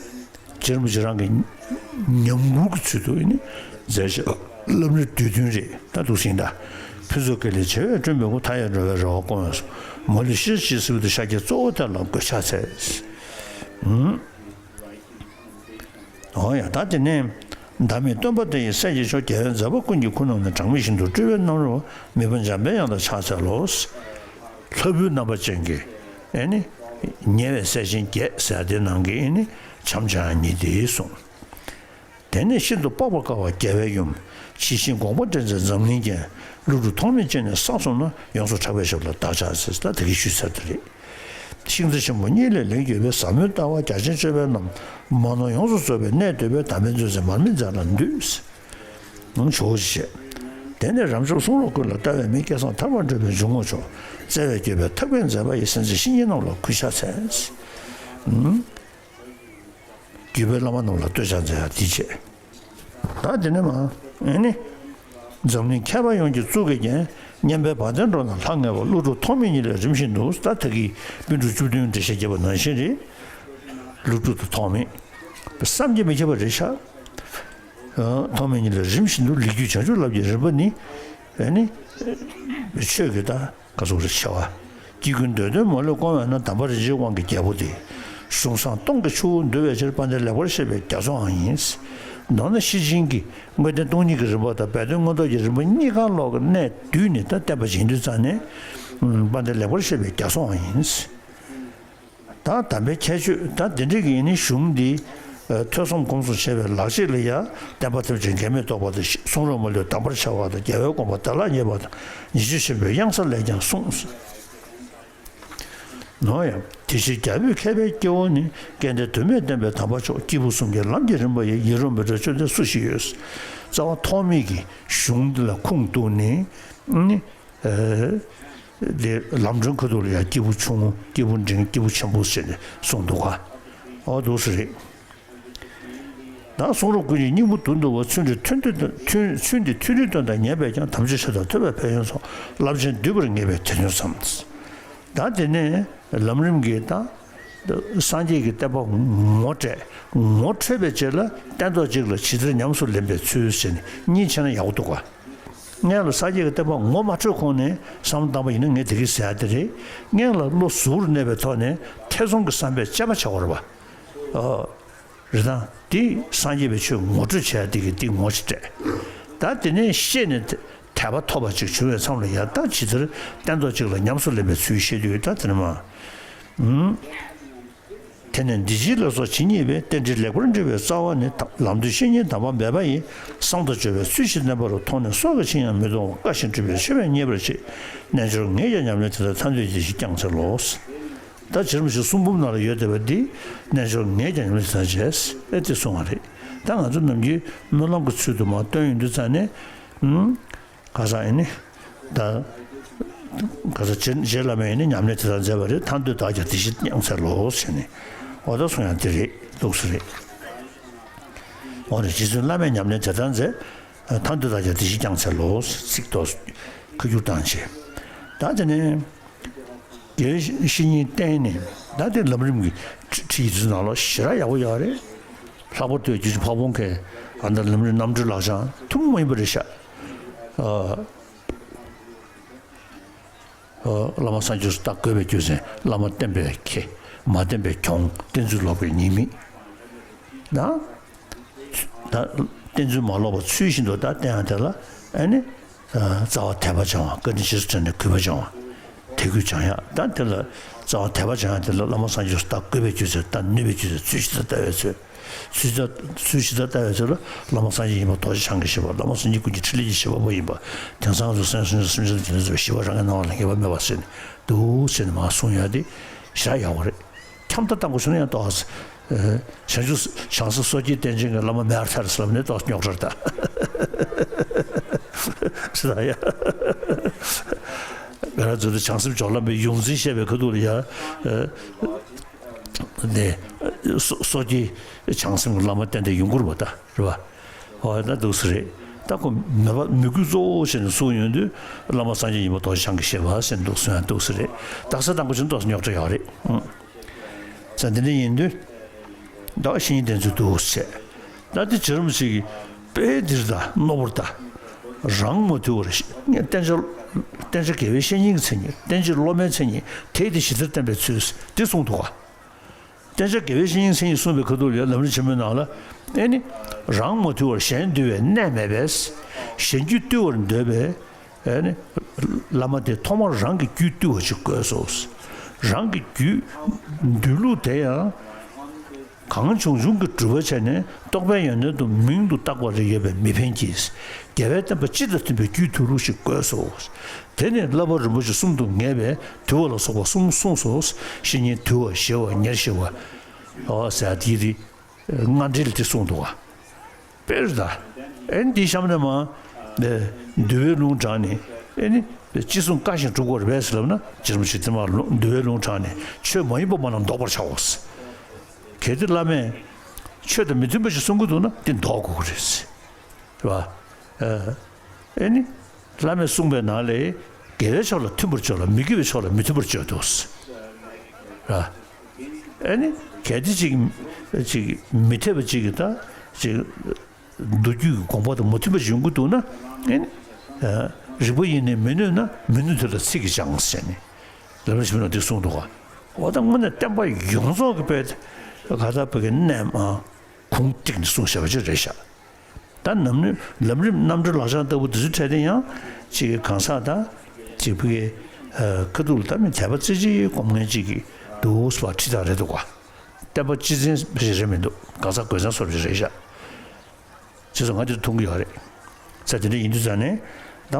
རྗེ་རིན་པོ་ཆེ་རང་གི་ཉམས་མགུར་གྱི་ཚུལ་དུ་ཨེ་ནི། མཛད་བཞག་ལམ་རིམ་བསྡུས་དོན་རེད། ད་འདུག་སེ་ཡིན་ད། ཕུན་ཚོགས་དཀའ་ལས་ཆེ་བས་བསྐྲུན་པའི་སྐུ། མཐའ་ཡས་འགྲོ་བའི་རེ་བ་སྐོང་བའི་གསུང་། མ་ལུས་ཤེས་བྱའི་ཟིལ་དུ་ཤར་གྱི། གཙོ་བོ་དེ་ལ་གུས་ཕྱག་འཚལ། ཧུམ། འོ་ཡ་ད་དེ་ནས། བདག་མེད་སྟོན་པ་དེ་ཡི་སྲས་ཀྱི་མཆོག་རྒྱལ་བའི་མཛད་པ་ཀུན་གྱི་ཁུངས་རྣམས་ནི། གྲངས་མེད་ཤིན་ཏུ་སྤྲུལ་པའི་རྣམ་རོལ་པ། མི་ཕམ་འཇམ་དཔལ་དབྱངས་དང་ཕྱག་འཚལ་ལོ། ལྷ་བུའི་རྣམ་པ་ཅན་གྱི་ཨེ་ནི། ཉེ་བའི་སྲས་ཆེན་བརྒྱད་ཟེར་དེ་ནང་གི་ཨེ་ནི། བྱམས་སྤྱོད་ཉིད་དེ་གསུངས། དེ་ནས་ཤིན་ཏུ་དཔག་པར་དཀའ་བ་རྒྱལ་བའི་ཡུམ། ཇི་བཞིན་དགོངས་པ་འགྲེལ་མཛད་འཛམ་གླིང་རྒྱན། ཀླུ་སྒྲུབ་ཐོགས་མེད་ཅན་ནི་བསམ་གསུམ་ན། ཡོངས་སུ་གྲགས་པའི་ཞབས་ལ་བདག་ཕྱག་འཚལ། ད་དེ་གི་ཞུས་ཚར་དེ་རེད། ཤིང་རྩ་ཆེན་པོ་གཉིས་ལས་ལེགས་གྱུར་པའི། ཟབ་མོའི་ལྟ་བ་རྒྱ་ཆེན་སྤྱོད་པ་རྣམས། མ་ནོར་ཡོངས་སུ་རྫོགས་པའི་གནས་འདོད་པས། དམ་པའི་མཛོད་འཛིན་མར་མེ་མཛད་ལ་འདུད། ནང་ཇོ་བོ་རྗེ། དེ་ནས་རབ་འབྱམས་གསུང་རབ་ཀུན་ལ་ལྟ་བའི་མིག། སྐལ་བཟང་ཐར་པར་འགྲོ་བའི་འཇུག་ངོགས་མཆོག། བརྩེ་བས་བསྐྱོད་པའི་ཐབས་མཁས་མཛད་པ་ཡི། སེམས་ཅན་བཤེས་གཉེན་རྣམས་ལ་གུས་ཕྱག་འཚལ། ཨུམ། བརྒྱུད་པའི་བླ་མ་རྣམས་ལ་བསྟོད་ཕྱག་འཚལ་ཡ་དེ་བྱས། ད་དེ་ནས་མ། ཨེ་ནི། འཛམ་གླིང་མཁས་པ་ཡོངས་ཀྱི་གཙུག་གི་རྒྱན། མཉན་པའི་བ་དན་འགྲོ་རྣམས་ལྷང་ངེ་བ། ཀླུ་སྒྲུབ་ཐོགས་མེད་ཉིད་ལས་རིམ་བཞིན་དུ། ད་ད་གིན་པཎ་གྲུབ་བཅུ་བདུན་འགྲེལ་བཤད་བརྒྱབ་པ་ནང་བཞིན་རེད། ཀླུ་སྒྲུབ་དང་ཐོགས་མེད། བསམ་གྱིས་མི་ཁྱབ་པ་རེད་ཤག། ཐོགས་མེད་ཉིད་ལས་རིམ་བཞིན་དུ། ལས་རྒྱུ་བྱང་ཆུབ་རླབས་ཀྱི་རིམ་པ་ནི། ཨེ་ནི། ཆོས་ཀྱི་ད་ག་ཟུག་རེད་བྱ་བ། སྐྱེ་དགུའི་འདོད་དོན་མ་ལུས་སྐོང་བས་ན། དམ་པ་རིན་ཆེན་དབང་གི་རྒྱལ་པོ་དེ། གཟུགས་བཟང་སྟོང་གི་ཆུ་བོ་འདུལ་བའི་ཕྱིར། དཔལ་ལྡན་ལེགས་པར་བཤད་པའི་རྒྱ་མཚོའང་ཡིན། མདོར་ན་ཤེར་ཕྱིན་གྱི་དངོས་བསྟན་སྟོང་ཉིད་ཀྱི་རིམ་པ་དང་སྦས་དོན་མངོན་རྟོགས་ཀྱི་རིམ་པ་གཉིས་ཀ་ལོག་གི་གནད་བསྡུས་ནས་ད་བསྟན་པ་ཡིན་དུས་ཙང་ནས། དཔལ་ལྡན་ལེགས་པར་བཤད་པའི་རྒྱ་མཚོའང་ཡིན། ད་དམ་པའི་ཁྱད་ཆོས་ད་འདི་འདྲ་གི་ཡིན་ནི་གཞུང་འདི། ཐོས་བསམ་སྒོམ་གསུམ་བྱས་པའི་ལག་རྗེས་ལ་ཡ། བསྟན་པ་ཐམས་ཅད་འགལ་མེད་རྟོགས་པ་དང་། གསུང་རབ་མ་ལུས་དམ་པར་བྱ་བ་དང་། རྒྱལ་བའི་དགོངས་པ་བདག་ལ་ཉེ་བ་དང་། ཉེ་སྤྱོད་ཆེན་པོའི་གཡང་ས་ལས་ཀྱང་གསུངས། ནོ་ཡང་དེ་ཕྱིར་རྒྱལ་པོས་མཁས་པའི་སྐྱེ་བོ་ནི། སྐལ་ལྡན་དོན་མེད་བསྟན་པའི་དམ་པ་མཆོག། སྐྱེས་བུ་གསུམ་གྱི་ལམ་གྱི་རིམ་པ་ཡི། ཡིད་རབ་མི་འབྲལ་ཆོས་འདི་སུ་ཞིག་ཡོད། རྩ་བ་ཐོགས་མེད་ཀྱི་གཞུང་འདི་ལ་ཁུངས་གཏུགས་ནས་ནི། དེ་ལམ་སྒྲོན་ཁ་ཐུག་ལ་ཡང་སྐྱེས་བུ་ཆུང་ངུ། སྐྱེས་བུ་འབྲིང་། སྐྱེས་བུ་ཆེན་པོ་ཟེར་ནས་གསུངས་འདུག་ག། ཨོ་འདུག་སེ་རེད། ད་གསུང་རབ་ཀུན་གྱི་སྙིང་པོ་བསྡུ་འདུག་པ། ཚུལ་འདི་ཐུན་ཏེ་ཐུན་ཚུལ་འདི་ཐུན་རིག་དོན་དང་ཉེ་བས་ཀྱང་། དམ་ཆོས་ཆེ་དང་ཐོས་པའི་ཕན་ཡོན་སོགས། རླབས་ཆེན་བསྡུས་པར་ངེས་པའི་དེ་དོན་བསམ། ད་དེ་ནས་ལམ་རིམ་གྱི་ད་སངས་རྒྱས་ཀྱི་བསྟན་པ་ངོ་སྤྲད་ངོ་འཕྲོད་པའི་རྗེས་ལ་སྟན་ཐོག་གཅིག་ལ་ཇི་ལྟར་ཉམས་སུ་ལེན་པའི་ཚུལ་ཟེར་ནས་གཉིས་ཕྱེ་ན་ཡག་པོ་འདུག་ག། སྔོན་ལ་སངས་རྒྱས་ཀྱི་བསྟན་པ་ངོ་མ་འཕྲོད་གོང་ནས་བསམ་བློ་བཏང་པ་ཡིན་ན་ངས་དེ་གི་ཟེར་ཡ་དེ་རེད། སྔོན་ལ་བློ་གཟུ་བོར་གནས་པའི་ཐོག་ནས་ཐེ་ཚོམ་གྱི་བསམ་པས་དཔྱད་པ་བྱ་དགོས་རེད་པ། ཨོ། རེད་དང་། དེ་སངས་རྒྱས་པའི་ཆོས་ངོ་སྤྲོད་བྱས་དེ་གི་དེ་ངོ་ཅིག་སྤྲད། ད་དེ་ནས་ཤེས་ནས་དད་པ་ཐོབ་པ་ཅིག་བྱུང་བའི་མཚམས་ལ་ཡང་ད་ཇི་ལྟར་སྟན་ཐོག་ཅིག་ལ་ཉམས་སུ་ལེན་པའི་ཚུལ་བཤད་དུས་ད་དེ་ནས་མ། དེ་ནས་འདི་ཕྱི་ལ་སོགས་ཇི་སྙེད་པའི། རྟེན་འབྲེལ་ལེགས་པར་འགྲིག་པའི་རྩ་བ་ནི། ལམ་དུས་བཤེས་གཉེན་དམ་པ་མེད་པ་ཡིས། གསང་དུ་བྱོན་པའི་ཚུལ་བཞིན་བསྟན་པ་རུ། མཐོང་ནས་སྲོག་གི་ཕྱིར་ཡང་མི་གཏོང་བ། བཀའ་བཞིན་སྒྲུབ་པའི་ཆོས་པས་མཉེས་པར་བྱེད། རྣལ་འབྱོར་ངས་ཀྱང་ཉམས་ལེན་དེ་ལྟར། ཐར་འདོད་ཀྱི་བདེ་སྐྱིད་བསྐྱང་འཚལ་ལོ། ད་རྗེ་རིན་པོ་ཆེ་གསུང་འབུམ་ནང་ལ་ཡོད་བསྡད་པ་འདི་རྣལ་འབྱོར་ངས་ཀྱང་ཉམས་ལེན་དེ་ལྟར་བྱས་ཨེ་དེ་གསུང་བ་རེད། ད་ང་ཚོ་ནམ་རྒྱུན་སྨོན་ལམ་གྱི་ཚུལ་དུ་མར་བཏོན་ཡོང་དུས་ཙང་ནས། ག་ས་ཨེ་ནི། ད། ག་ས་རྗེ་རྗེ་བླ་མས་ཨེ་ནི་ཉམས་ལེན་དེ་ལྟར་མཛད་པ་རེད། ཐར་འདོད་བདག་ཀྱང་བདེ་སྐྱིད་བསྐྱང་འཚལ་ལོ་ཟེར་ནས། འོ་ད་གསུང་ཡང་དེ་རེད་འདུག་ས་རེད། འོ་ནི་རྗེ་བཙུན་བླ་མས་ཉམས་ལེན་དེ་ལྟར་མཛད། ཐར་འདོད་བདག་ཀྱང་བདེ་སྐྱིད་བསྐྱང་འཚལ་ལོ། ཚིག་ཐོག་ཁ་བསྒྱུར་བཏང་བྱས། ད་དེ་ནས་དགེ་བའི་བཤེས་གཉེན་བསྟེན་ནས་ད་དེ་ལམ་རིམ་གྱི་ཁྲིད་ཁྲིད་ཡིག་ཚུལ་ནང་ལོགས་ཞེ་དྲག་ཡག་པོ་ཡོད་རེད། ལྷག་པར་དུ་རྗེ་བཙུན་ཕ་བོང་ཁས་ཨ་ནི་ལམ་རིམ་རྣམ་གྲོལ་ལག་བཅངས་ཐུན་མོང་མ་ཡིན་པ་རེད་ཤག་ཨ། བླ་མ་སངས་རྒྱས་སུ་བལྟ། དགོས་པའི་རྒྱུ་མཚན། བླ་མ་བསྟེན་པས་ཁེ། མ་བསྟེན་པས་གྱོང་། བསྟེན་ཚུལ་ལོག་པའི་ཉེས་དམིགས། ན། ད་བསྟེན་ཚུལ་མ་ལོག་པ་ཚུལ་བཞིན་དུ་ད་བསྟེན་ཡང་དེ་ལ་ཨ་ནི། རྩ་བ་དད་པ་སྦྱང་བ། བཀའ་དྲིན་རྗེས་སུ་དྲན་ནས་གུས་པ་སྦྱང་བ། དད་གུས་སྦྱང་ཡག་ད་དེ་ལ་རྩ་བ་དད་པ་སྦྱང་ཡག་དེ་ལ་བླ་མ་སངས་རྒྱས་སུ་བལྟ། དགོས་པའི་རྒྱུ་མཚན་བལྟ། ནུས་པའི་རྒྱུ་མཚན། ཚུལ་བཞིན་དུ་བལྟ་བའི་ཚུལ། ཚུལ་བཞིན་དུ་ཚུལ་བཞིན་དུ་བལྟ་བའི་ཚུལ་ལ་བླ་མ་སངས་རྒྱས་ཡིན་པ་རྡོ་རྗེ་འཆང་གིས་བཤད་པ། བླ་མ་སངས་རྒྱས་ཀུན་གྱི་ཕྲིན་ལས་ཀྱི་བཞེད་པ་པོ་ཡིན་པ། དེང་སང་དུ་སེམས་སེམས་སེམས་ཅན་དགེ་འདུན་ཚོས་ཞི་བ་རང་གི་སྣང་བ་ལ་ངེས་པ་མེད་པ་ཟེར་ནས་འདུག་ཟེར་ནས་མར་གསུངས་ཡོད་དེ་ཞེ་དྲག་ཡག་པོ་རེད། འཁྱམ་ད་བཏང་དགོས་བྱུང་ན་ཡང་ཏོག་ཙམ། བྱང་ཆུབ་བྱང་སེམས་སོ་སྐྱེའི་རྟེན་ཅན་གྱི་བླ་མ་མེ་ཨར་ཐར་ཟེར་ལབ་ནས་ཏོག་ཙམ་རྙོག་དྲ་རེད་ད། ཟེར་ད་ཡ། ང་རང་ཚོ་དེ་བྱང་སེམས་སྦྱོར་ལམ་པའི་ཡོངས་འཛིན་བཤད་པའི་ཁ་ཐུག་ལ་ཡ། ནས། སོ་སོ་སྐྱེའི་བྱང་སེམས་ཀྱི་བླ་མ་གཏན་གཏན་ཡོང་གི་རེད་པ་ད་རེད་པ། ཨོ་ད་འདུག་སེ་རེད། ད་ཁོ་མོས་པ་མོས་གུས་གཙོ་བོ་བྱས་ནས་གསུངས་ཡོང་དུས་བླ་མ་སངས་རྒྱས་ཡིན་པ་རྡོ་རྗེ་འཆང་གིས་བཤད་པ་ཟེར་འདུག་སེ་ཡང་འདུག་སེ་རེད། རྟགས་གསལ་དང་པོ་བྱས་ན་ཏོག་ཙམ་རྙོག་དྲ་ཡོད་རེད། ཨང་། ཙང་འདི་འདྲ་ཡིན་དུས། ད་བཤེས་གཉེན་བསྟེན་ཚུལ་འདུག་སེ་བྱས། ད་འདི་རྗེ་རིན་པོ་ཆེ་གིས་དཔེ་འདིར་ད་རྣོ་པོར་ད། རང་མ་དུལ་བར་བསྟེན་བྱ། བསྟེན་བྱ་དགེ་བའི་བཤེས་གཉེན་གྱི་མཚན་ཉིད། བསྟེན་བྱེད་སློབ་མའི་མཚན་ཉིད། དེས་དེ་ཇི་ལྟར་བསྟན་པའི་ཚུལ་འདི་གསུངས་འདུག་ག་བསྟེན་བྱ་དགེ་བའི་བཤེས་གཉེན་མཚན་ཉིད་གསུངས་པའི་ཁ་ཐུག་ལ་ལམ་རིམ་ཆེན་མོའི་ནང་ལ། ཨེ་ནི། རང་མ་དུལ་བར་གཞན་འདུལ་བའི་གནས་མེད་པས། གཞན་རྒྱུད་བཏུལ་བར་འདོད་པའི། ཨེ་ནི། བླ་མ་དེ་ཐོག་མར་རང་གི་རྒྱུད་བཏུལ་བ་ཅིག་དགོས་སོ། རང་གི་རྒྱུད། འདུལ་ལུགས་དེ་ཡང་། གང་བྱུང་བྱུང་གིས་སྒྲུབ་པ་བྱས་ནས་རྟོགས་པའི་ཡོན་ཏན་དུ་མིང་དུ་བཏགས་པ་རེ་ཡོད་པས་མི་ཕན་གྱི། རྒྱལ་བའི་བསྟན་པ་སྤྱི་དང་མཐུན་པའི་རྒྱུད་བཏུལ་ལུགས་ཤིག་དགོས་སོ། དེ་ནི་བསླབ་པ་རིན་པོ་ཆེ་གསུམ་དུ་ངེས་པས་དུལ་བ་ལ་སོགས་པ་གསུམ་གསུངས་སོ། བཤེས་གཉེན་དུལ་བ་ཞི་བ་ཉེར་ཞི་བ། ཨོ་ཟེར་དེ་རེད། སྔ་འགྲེལ་དེ་གསུངས་འདུག་ག་དཔེར་ད། ཨེ་འདི་གཤམ་ནས་མ། འདུལ་བའི་ལུང་དྲངས་ནས་ཨེ་ནི། ཅི་གསུང་བཀའ་བཞིན་སྒྲུབ་དགོས་རེད་པས་ཟེར་ལབ་ན་རྗེ་རིན་པོ་ཆེ་དེ་མ་ལུང་འདུལ་བའི་ལུང་དྲངས་ནས་ཆོས་མ་ཡིན་པ་མ་རྣམས་བཟློག་པར་བྱའོ། གལ་ཏེ་བླ་མས་ཆོས་དང་མི་མཐུན་པ་ཞིག་གསུང་གི་འདུག་ན་དེ་བཟློག་དགོས་ཀྱི་རེད། རེད་པ། ཨེ་ནི། བླ་མས་གསུངས་པའི་ནང་ལས། དགེ་བའི་ཕྱོགས་ལ་མཐུན་པར་སྦྱོར་ལ་མི་དགེ་བའི་ཕྱོགས་ལ་མི་མཐུན་པར་སྤྱོད་དོ། ར། ཨེ་ནི། གལ་ཏེ་ཅིག་ཅིག་མི་འཐད་པ་ཅིག་གིས་ད་ཅིག་མདོ་རྒྱུད་ཀྱི་དགོངས་པ་དང་མ་མཐུན་པ་ཞིག་ཡོང་གི་འདུག་ན། ཨེ་ནི། རིགས་པ་ཡིས་ནི་མི་གནོད་ན་མི་གནོད་དེ་ལ་ཚིག་གིས་སྦྱང་ཟེར་ནས། ལམ་རིམ་ཆེན་མོ་ནང་འདི་གསུངས་འདུག་ག་འོ་ད་དངོས་གནས་བསྟན་པ་ཡོངས་རྫོགས་ཀྱི་དཔེ་ག་ད་བོད་ཀྱི་གནས་མ་གུང་བཏེགས་ནས་གསུངས་བཞག་པ་ཅིག་རེད་ཤག་ད་ནམ་ནི་ལམ་རིམ་རྣམ་གྲོལ་ལག་བཅངས་ལྟ་བུ་འདི་ཚོའི་གྲས་དེ་ཡང་གཅིག་གི་གང་ཟག་དང་གཅིག་ཕ་གི་ཁ་ཐུག་ལ་ལྟ་མི་དད་པ་རྩེ་གཅིག་སྒོམ་མཁན་གཅིག་གི་འདུག་སེ་ཁྲིད་སྟངས་རེད་འདུག་ག་བསྟན་པ་སྤྱི་མཚན་ཞིག་རེད་མི་འདུག་གང་ཟག་དགོས་མཚན་སོགས་ཞིག་རེད་ཤག་བྱས་ཙང་ང་འདིར་མཐོང་གི་ཡོད་རེད། ས་དེ་འདྲ་ཡིན་དུས་ཙང་ནས་ད་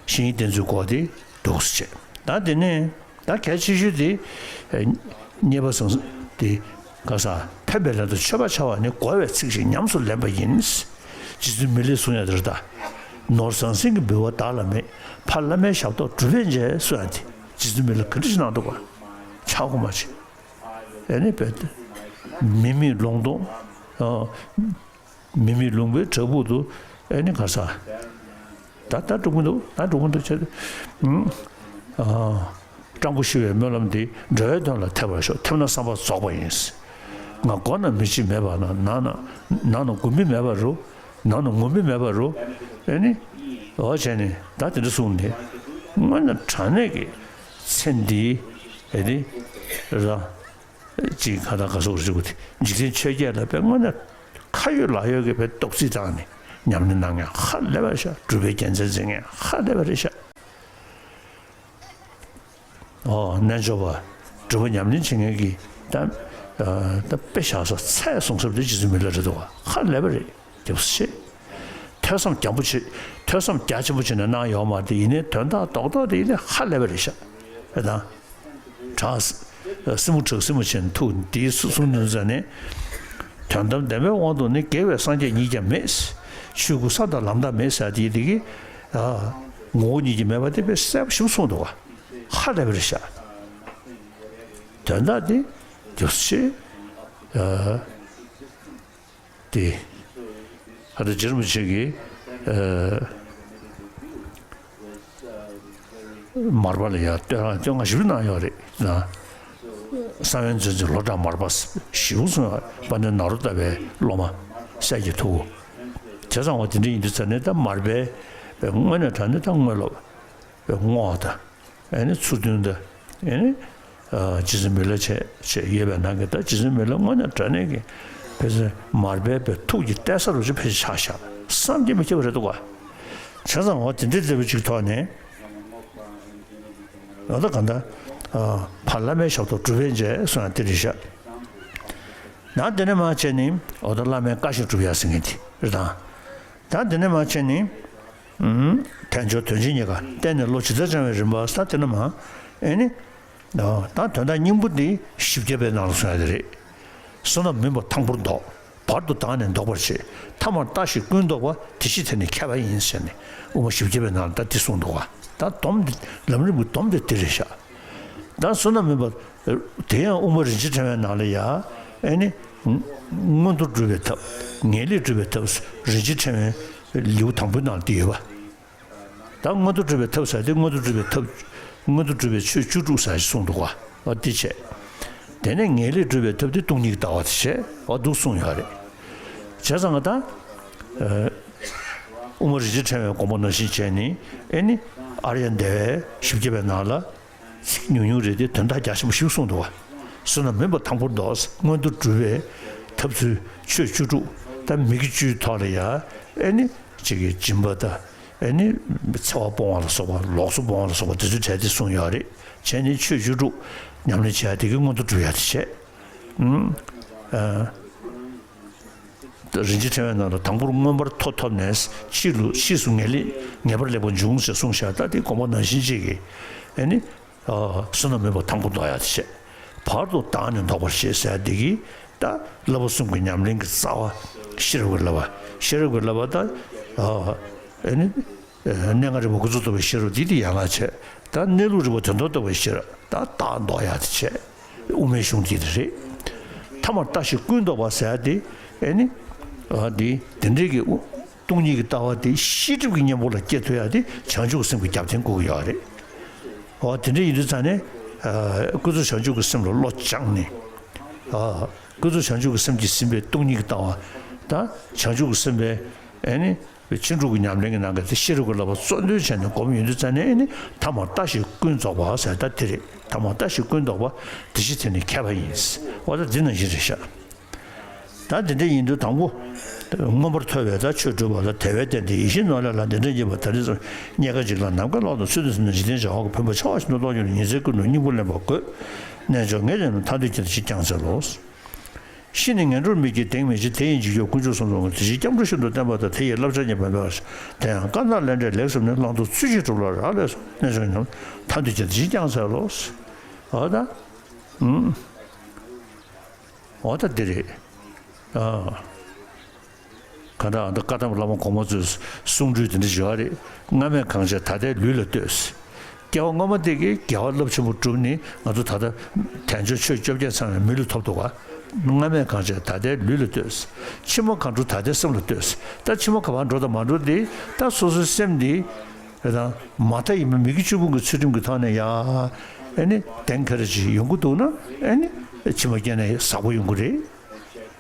བཤེས་གཉེན་བསྟེན་ཚུལ་སྐོར་དེ་འདུག་སེ་བྱས། ད་དེ་ནས་ད་གལ་ཆེ་ཤོས་དེ་ཨ་གཉེར་པ་ཟེར་དེ་ག་ས་ཕན་པའི་ལམ་དུ་མཆོད་པ་བྱ་བ་ནི་གོ་བའི་ཚིག་བཞིན་ཉམས་སུ་ལེན་པ་ཡིན། རྗེ་བཙུན་མི་ལས་གསུང་ཡ་དེ་རེད་ད། ནོར་ཟང་ཟིང་གི་འབུལ་བ་བདག་ལ་མེད། ཕ་བླ་མའི་ཞབས་ཏོག་སྒྲུབ་པས་འཇལ་གསུང་ཡ་དེ་རྗེ་བཙུན་མི་ལས་ག་འདྲ་ཞིག་གནང་འདུག་ག་ཆག་སྒོ་མ་བྱེད། ཨེ་ནི་བས་ཏེ་མི་མེད་ལུང་སྟོང་། མི་མེད་ལུང་པའི་བྲག་ཕུག་ཏུ་ཨེ་ནི་ག་ས། ད་ད་འགྲོ་གི་འདུག་ད་འགྲོ་གི་འདུག་ཅེས། ཨ། སྤྲང་པོ་ཤི་བའི་སྨོན་ལམ་འདི་འགྲོ་བའི་དོན་ལ་ཐེབས་པར་ཤོག་ཐེབས་ན་བསམ་པ་རྫོགས་པ་ཡིན། ང་མགོ་ན་མི་འཆི་མེད་པ་ན་ནང་ན་ནང་ན་ངུ་མི་མེད་པ་རུ། ནང་ན་ངུ་མི་མེད་པ་རུ། ཨེ་ནི། འོ་བྱས་ནས་ད་དེ་འདྲ་གསུངས་ནས། དངོས་གནས་དྲང་གནས་ཀྱི་ཚེ་འདིའི་ཨེ་ནི། ར། ཅིག་ཁ་ད་ག་སོགས་རིགས་པོ་དེ་འཇིག་རྟེན་ཆོས་བརྒྱད་ལ་དཔེ་དངོས་གནས་ཁ་ཡོད་ལག་ཡོད་ཀྱི་དཔེ་རྡོག་རྫིས་བཏང་ནས་ ཉམས་ལེན་གནང་མཁན་ཧ་ལས་པ་རེད་ཤག་སྒྲུབ་པའི་རྒྱལ་མཚན་འཛིན་མཁན་ཧ་ལས་པ་རེད་ཤག་ཨོ་རྣལ་འབྱོར་པ་སྒྲུབ་པ་ཉམས་ལེན་བྱེད་མཁན་གྱི་ད་ཨ་ད་དཔེ་བཞག་ས་ཚད་བཟུང་ས་དེ་རྗེ་བཙུན་མི་ལ་རེད་འདུག་བ། ཧ་ལས་པ་རེད། རྒྱབ་ས་ཆེ། ཐོས་བསམ་རྒྱ་པོ་ཆེ། ཐོས་བསམ་རྒྱ་ཆེན་པོ་བྱས་ནས་གནང་ཡོད་མ་རེད། ཡིན་ནའི་དོན་དག་རྡོག་རྡོག་དེ་ཡིན་ནའི་ཧ་ལས་པ་རེད་ཤག་ཨེ་དང་། དྲག་སྲིན་མོ་དྲག་སྲིན་མོ་ཆེན་ཐུགས་འདིའི་གསུང་གསུང་དོན་ཟེར་ནས། དོན་དམ་བདེན་པའི་དབང་དུ་ནི་དགེ་བའི་སངས་རྒྱས་ཉིད་ཀྱང་མེད། ཆོས་སྐུ་ས་དང་ལམ་དང་མེད་ཟེར་དེ་དེ་གི་ཨ་ངོ་བོ་ཉིད་ཀྱིས་མེད་པ་དེ་དཔེ་གསལ་པོ་ཞིག་གསུངས་འདུག་བ། ཧ་ལས་པ་རེད་ཤག་དོན་དག་དེ་རྒྱབ་ས་ཆེ། ཨ། དེ། ཨ་ད་རྗེ་རིན་པོ་ཆེ་གིས་ཨ་མར་པ་ལ་ཡང་བསྟོད་རང་བསྟོད་བསྔགས་ཞིབ་གནང་ཡོད་རེད་ན། ས་བོན་ཆེན་པོ་ལོ་གྲངས་མར་པ་ཞེ་པོ་གསུངས་ཡོད། དཔལ་ལྡན་ནཱ་རོ་ཏ་པའི་སློབ་མ་སྲས་ཀྱི་ཐུ་བོ། བྱས་ཙང་འོ་དེ་འདྲ་ཡིན་དུས་ཙ་ནས་ད་མར་པའི་དངོས་གནས་དྲང་གནས་ད་དངོས་སློབ་དཔེ་བསྔོ་བ་དང་། ཨེ་ནི་ཚུར་སྟོན་དང་། ཨེ་ནི་ཨ་རྗེ་བཙུན་མི་ལ་བྱས་བྱས་ཡོད་པའི་ནང་གི་ད་རྗེ་བཙུན་མི་ལ་དངོས་གནས་དྲང་གནས་ཀྱི་ཕལ་ཆེར་མར་པའི་པའི་ཐུགས་ཀྱི་གཏད་ས་རུ་ཆེ་ཕལ་ཆེར་ཆགས་ཤག་བསམ་གྱིས་མི་ཁྱབ་པ་རེད་འདུག་ག་བྱས་ཙང་འོ་དེ་འདྲའི་མཛད་པ་ཅིག་ཐོག་ནས་འོ་ད་ག་འདྲ་ཨ་ཕ་བླ་མའི་ཞབས་ཏོག་སྒྲུབ་པས་མཇལ་གསུངས་ཡ་དེ་རེད་ཤག་ན་དེ་ནས་མར་བྱས་ནས་འོ་ད་བླ་མའི་བཀའ་བཞིན་སྒྲུབ་ཡ་ཟེར་མཁན་དེ་རེད་དང་། ད་དེ་ནས་མར་བྱས་ནས། དལ་འབྱོར་དོན་ཆེན་གཉིས་ཀ་བསྟན་ནས་བློ་ཇི་ལྟར་བྱང་བའི་རིམ་པ་ས་དེ་ནས་མར། ཨེ་ནི། ད་དོན་དག་སྙིང་པོ་འདི་བཞི་བརྒྱ་པའི་ནང་ལ་གསུངས་ཡ་དེ་རེད། བསོད་ནམས་མུན་པ་དང་པོར་བཟློག་བར་དུ་བདག་ནི་བཟློག་པར་བྱེད། ཐ་མར་ལྟ་ཞིག་ཀུན་བཟློག་པ། དེ་ཕྱིར་དེ་ནི་མཁས་པ་ཡིན་ཟེར་ནས་དབུ་མ་བཞི་བརྒྱ་པའི་ནང་ལ་ད་འདི་གསུངས་འདུག་ག་ད་སྡོམ་འདི་ལམ་རིམ་གྱི་སྡོམ་འདི་འདི་རེད་ཤག་ད་བསོད་ནམས་མུན་པ། དེ་ཡང་དབུ་མ་རིན་ཆེན་ཕྲེང་བའི་ནང་ལ་ཡ། ཨེ་ནི། མངོན་མཐོ་སྒྲུབ་པའི་ཐབས། ངེས་ལེགས་སྒྲུབ་པའི་ཐབས། རིན་ཆེན་ཕྲེང་བའི་ལེའུ་དང་པོའི་ནང་དེ་ཡོད་པ། ད་མངོན་མཐོ་སྒྲུབ་པའི་ཐབས་ཟེར་དེ་མངོན་མཐོ་སྒྲུབ་པའི་ཐབས། མངོན་མཐོ་སྒྲུབ་པའི་ཆོས་བཅུ་དྲུག་ཟེར་ཞིག་གསུངས་འདུག་ག་འོ་དེ་བྱས། དེ་ནས་ངེས་ལེགས་སྒྲུབ་པའི་ཐབས་དེ་སྟོང་ཉིད་ཀྱི་ལྟ་བ་དེ་བྱས་འོ་འདུག་གསུངས་ཡོད་རེད། བྱས་ཙང་ད། ཨ། དབུ་མ་རིན་ཆེན་ཕྲེང་བའི་དགོངས་པ་ནང་བཞིན་བྱས་ནས་ཨེ་ནི། ཨཱརྱ་དེ་བའི་བཞི་བརྒྱ་པའི་ནང་ལ། ཚིག་ཉུང་ཉུང་རེད་དེ་དོན་དག་རྒྱ་ཆེན་པོ་ཞིག་གསུངས་འདུག་བ། བསོད་ནམས་མུན་པ་དང་པོར་བཟློག་མངོན་མཐོ་སྒྲུབ་པའི་ཐབས་ཚུལ་ཆོས་བཅུ་དྲུག་ད་མི་དགེ་བཅུའི་ཐོག་ལ་ཡ། ཨེ་ནི་ཅིག་གི་སྦྱིན་པ་དང་། ཨེ་ནི་འཚེ་བ་སྤོང་བ་ལ་སོགས་པ་ལོགས་སུ་སྤོང་བ་ལ་སོགས་པ་དེ་ཚོའི་གྲས་དེ་གསུངས་ཡོད་རེད། བྱས་ནས་ཆོས་བཅུ་དྲུག་ཉམས་ལེན་བྱེད་ཡ་དེ་གི་མངོན་མཐོ་སྒྲུབ་ཡ་དེ་བྱས། ཨུམ། ཨ། རིན་ཆེན་ཕྲེང་བའི་ནང་ལ་དང་པོར་མངོན་པར་མཐོ་ཐོབ་ནས་ཕྱིས་ལུ་ཕྱིས་སུ་ངེས་ལེགས་ངེས་པར་ལེགས་པར་འབྱུང་ཞེས་གསུངས་ཤག་ད་དེ་དགོངས་པ་ནང་བཞིན་ཅིག་གིས་ཨེ་ནི། ཨ། བསོད་ནམས་མུན་པ་དང་པོ་བཟློག་ཡ་དེ་བྱས། བར་དུ་བདག་ནི་བཟློག་པར་བྱེད་ཟེར་ཡ་འདི་གིས་ད་བསླབ་པ་གསུམ་གྱི་ཉམས་ལེན་གྱི་རྩ་བ་ཤེས་རབ་ཀྱི་བསླབ་པ་ཤེས་རབ་ཀྱི་བསླབ་པ་ད། ཨ། ཨེ་ནི། གནས་ལྔ་རིག་པ་ཀུན་རྫོབ་རྟོགས་པའི་ཤེས་རབ་འདི་དེ་ཡན་ལག་བྱས། ད་གནས་ལུགས་རིག་པ་དོན་དམ་རྟོགས་པའི་ཤེས་རབ་ད་བདག་བཟློག་ཡ་དེ་བྱས། དབུ་མའི་གཞུང་འདི་དེ་རེད། ཐ་མར་ལྟ་ཞིག་ཀུན་བཟློག་པ་ཟེར་ཡ་དེ་ཨེ་ནི། ཨ། འདི་དེ་འདྲའི་གི་དབུ། སྟོང་ཉིད་ཀྱི་ལྟ་བ་དེ་ཤེས་སྒྲིབ་ཀྱི་གཉེན་པོ་ལ་སྐྱེ་ཐུབ་ཡ་དེ་བྱང་ཆུབ་སེམས་ཀྱི་རྒྱབ་རྟེན་དགོས་ཀྱི་ཡོད་རེད། འོ་དེ་འདྲ་ཡིན་དུས་ཙང་ནས། ཨ། ཀུན་རྫོབ་བྱང་ཆུབ་ཀྱི་སེམས་ལ་བློ་སྦྱངས་ནས། ཨ། ཀུན་རྫོབ་བྱང་ཆུབ་ཀྱི་སེམས་ཀྱིས་ཟིན་པའི་སྟོང་ཉིད་ཀྱི་ལྟ་བ་དང་བྱང་ཆུབ་ཀྱི་སེམས་པའི་ཨེ་ནི། ཕྱིན་དྲུག་གི་ཉམས་ལེན་གྱི་ནང་གི་དེ་ཤེས་རབ་ཀྱི་བསླབ་པ་གཙོ་འདོན་བྱས་ནས་སྒོམ་ཡོང་དུས་ཙང་ནས་ཨེ་ནི། ཐ་མར་ལྟ་ཞིག་ཀུན་རྫོགས་པ་ཟེར་ད་དེ་རེད། ཐ་མར་ལྟ་ཞིག་ཀུན་རྫོགས་པ། དེ་ཕྱིར་དེ་ནི་མཁས་པ་ཡིན། འོ་ད་འདི་ནང་བཞིན་རེད་ཤག་ད་དེ་འདྲ་ཡིན་དུས་དང་པོ། མངོན་པར་མཐོ་བའི་ད་ཆོས་སྒྲུབ་པ་ལ་དལ་བའི་རྟེན་དེ་ཡིད་བཞིན་ནོར་ལས་ལྷག་འདི་འདྲ་བགྱིས་པ་ད་རེས་སུ་རྙེད་དཀའ་འཇིག་སླ་ནམ་མཁའི་ཀློང་དུ་ཚུལ་དུ་ཟིན་ནས་འཇིག་རྟེན་བྱ་བ་ཀུན་ཕན་པ་ཆེ་བ་ཞིག་ཏུ་རྟོགས་ཀྱང་ཉི་ཚེ་ཀུན་ཏུ་སྙིང་པོ་ལེན་པ་དགོས། རྣལ་འབྱོར་ངས་ཀྱང་མཐའ་འདུལ་གྱི་ཞིག་ཀྱང་འཚལ་ལོ། ཤི་ནས་ངན་འགྲོར་མི་སྐྱེ་གདེང་མི་འཆིང་དེ་ཡི་འཇིགས་སྐྱོབ་དཀོན་མཆོག་གསུམ་འཛོམས་ཀྱི་དེ་ཕྱིར་སྐྱབས་འགྲོ་ཤིན་ཏུ་བརྟན་པ་དང་དེ་ཡི་བསླབ་བྱ་ཉེས་པ་མེད་པར་དེ་ཡང་བཀའ་དང་ལས་འབྲས་ལེགས་བསམས་ནས་བླང་དོར་ཚུལ་བཞིན་སྒྲུབ་ལ་རག་ལས་སོ། རྣལ་འབྱོར་ངས་ཀྱང་མཐའ་འདུལ་གྱི་ཞིག་ཀྱང་འཚལ་ལོ། འོ་ད། ཨུམ། འོ་ད་འདི་རེད། ཨ། ག་འདྲ་ཨ་འདྲ་བཀའ་གདམས་བླ་མ་གོང་མ་ཚོས་གསུང་སྒྲོས་འདི་འདྲ་བྱེད་པ་རེད། སྔ་མས་གང་བྱས་ད་ལྟའི་ལུས་ལ་ལྟོས། སྐྱེ་བ་སྔ་མ་དེ་གའི་དགེ་བ་རླབས་ཆེན་པོ་བསྒྲུབས་ནས་ང་ཚོ་ད་ལྟ་དལ་འབྱོར་ཆོས་བཅོ་བརྒྱད་ཚང་བའི་མི་ལུས་ཐོབ་འདུག་ག་སྔ་མས་གང་བྱས་ད་ལྟའི་ལུས་ལ་ལྟོས། ཕྱི་མ་གང་བསྒྲུབ་ད་ལྟའི་སེམས་ལ་ལྟོས། ད་ཕྱི་མ་ག་པར་འགྲོ་དང་མ་འགྲོ་དེ་ད་སོ་སོའི་སེམས་འདི། རེད་དང་། མ་མཐའ་ཡས་པའི་མི་དགེ་བཅུ་སྤོང་གི་ཚུལ་ཁྲིམས་ཀྱི་ཐོག་ནས་ཡ། ཨེ་ནི། གདེང་ཁ་རེ་ཅིག་ཡོང་གི་འདུག་ན། ཨེ་ནི། ཕྱི་མ་སྐྱེས་ནས་ཟག་པོ་ཡོང་གི་རེད།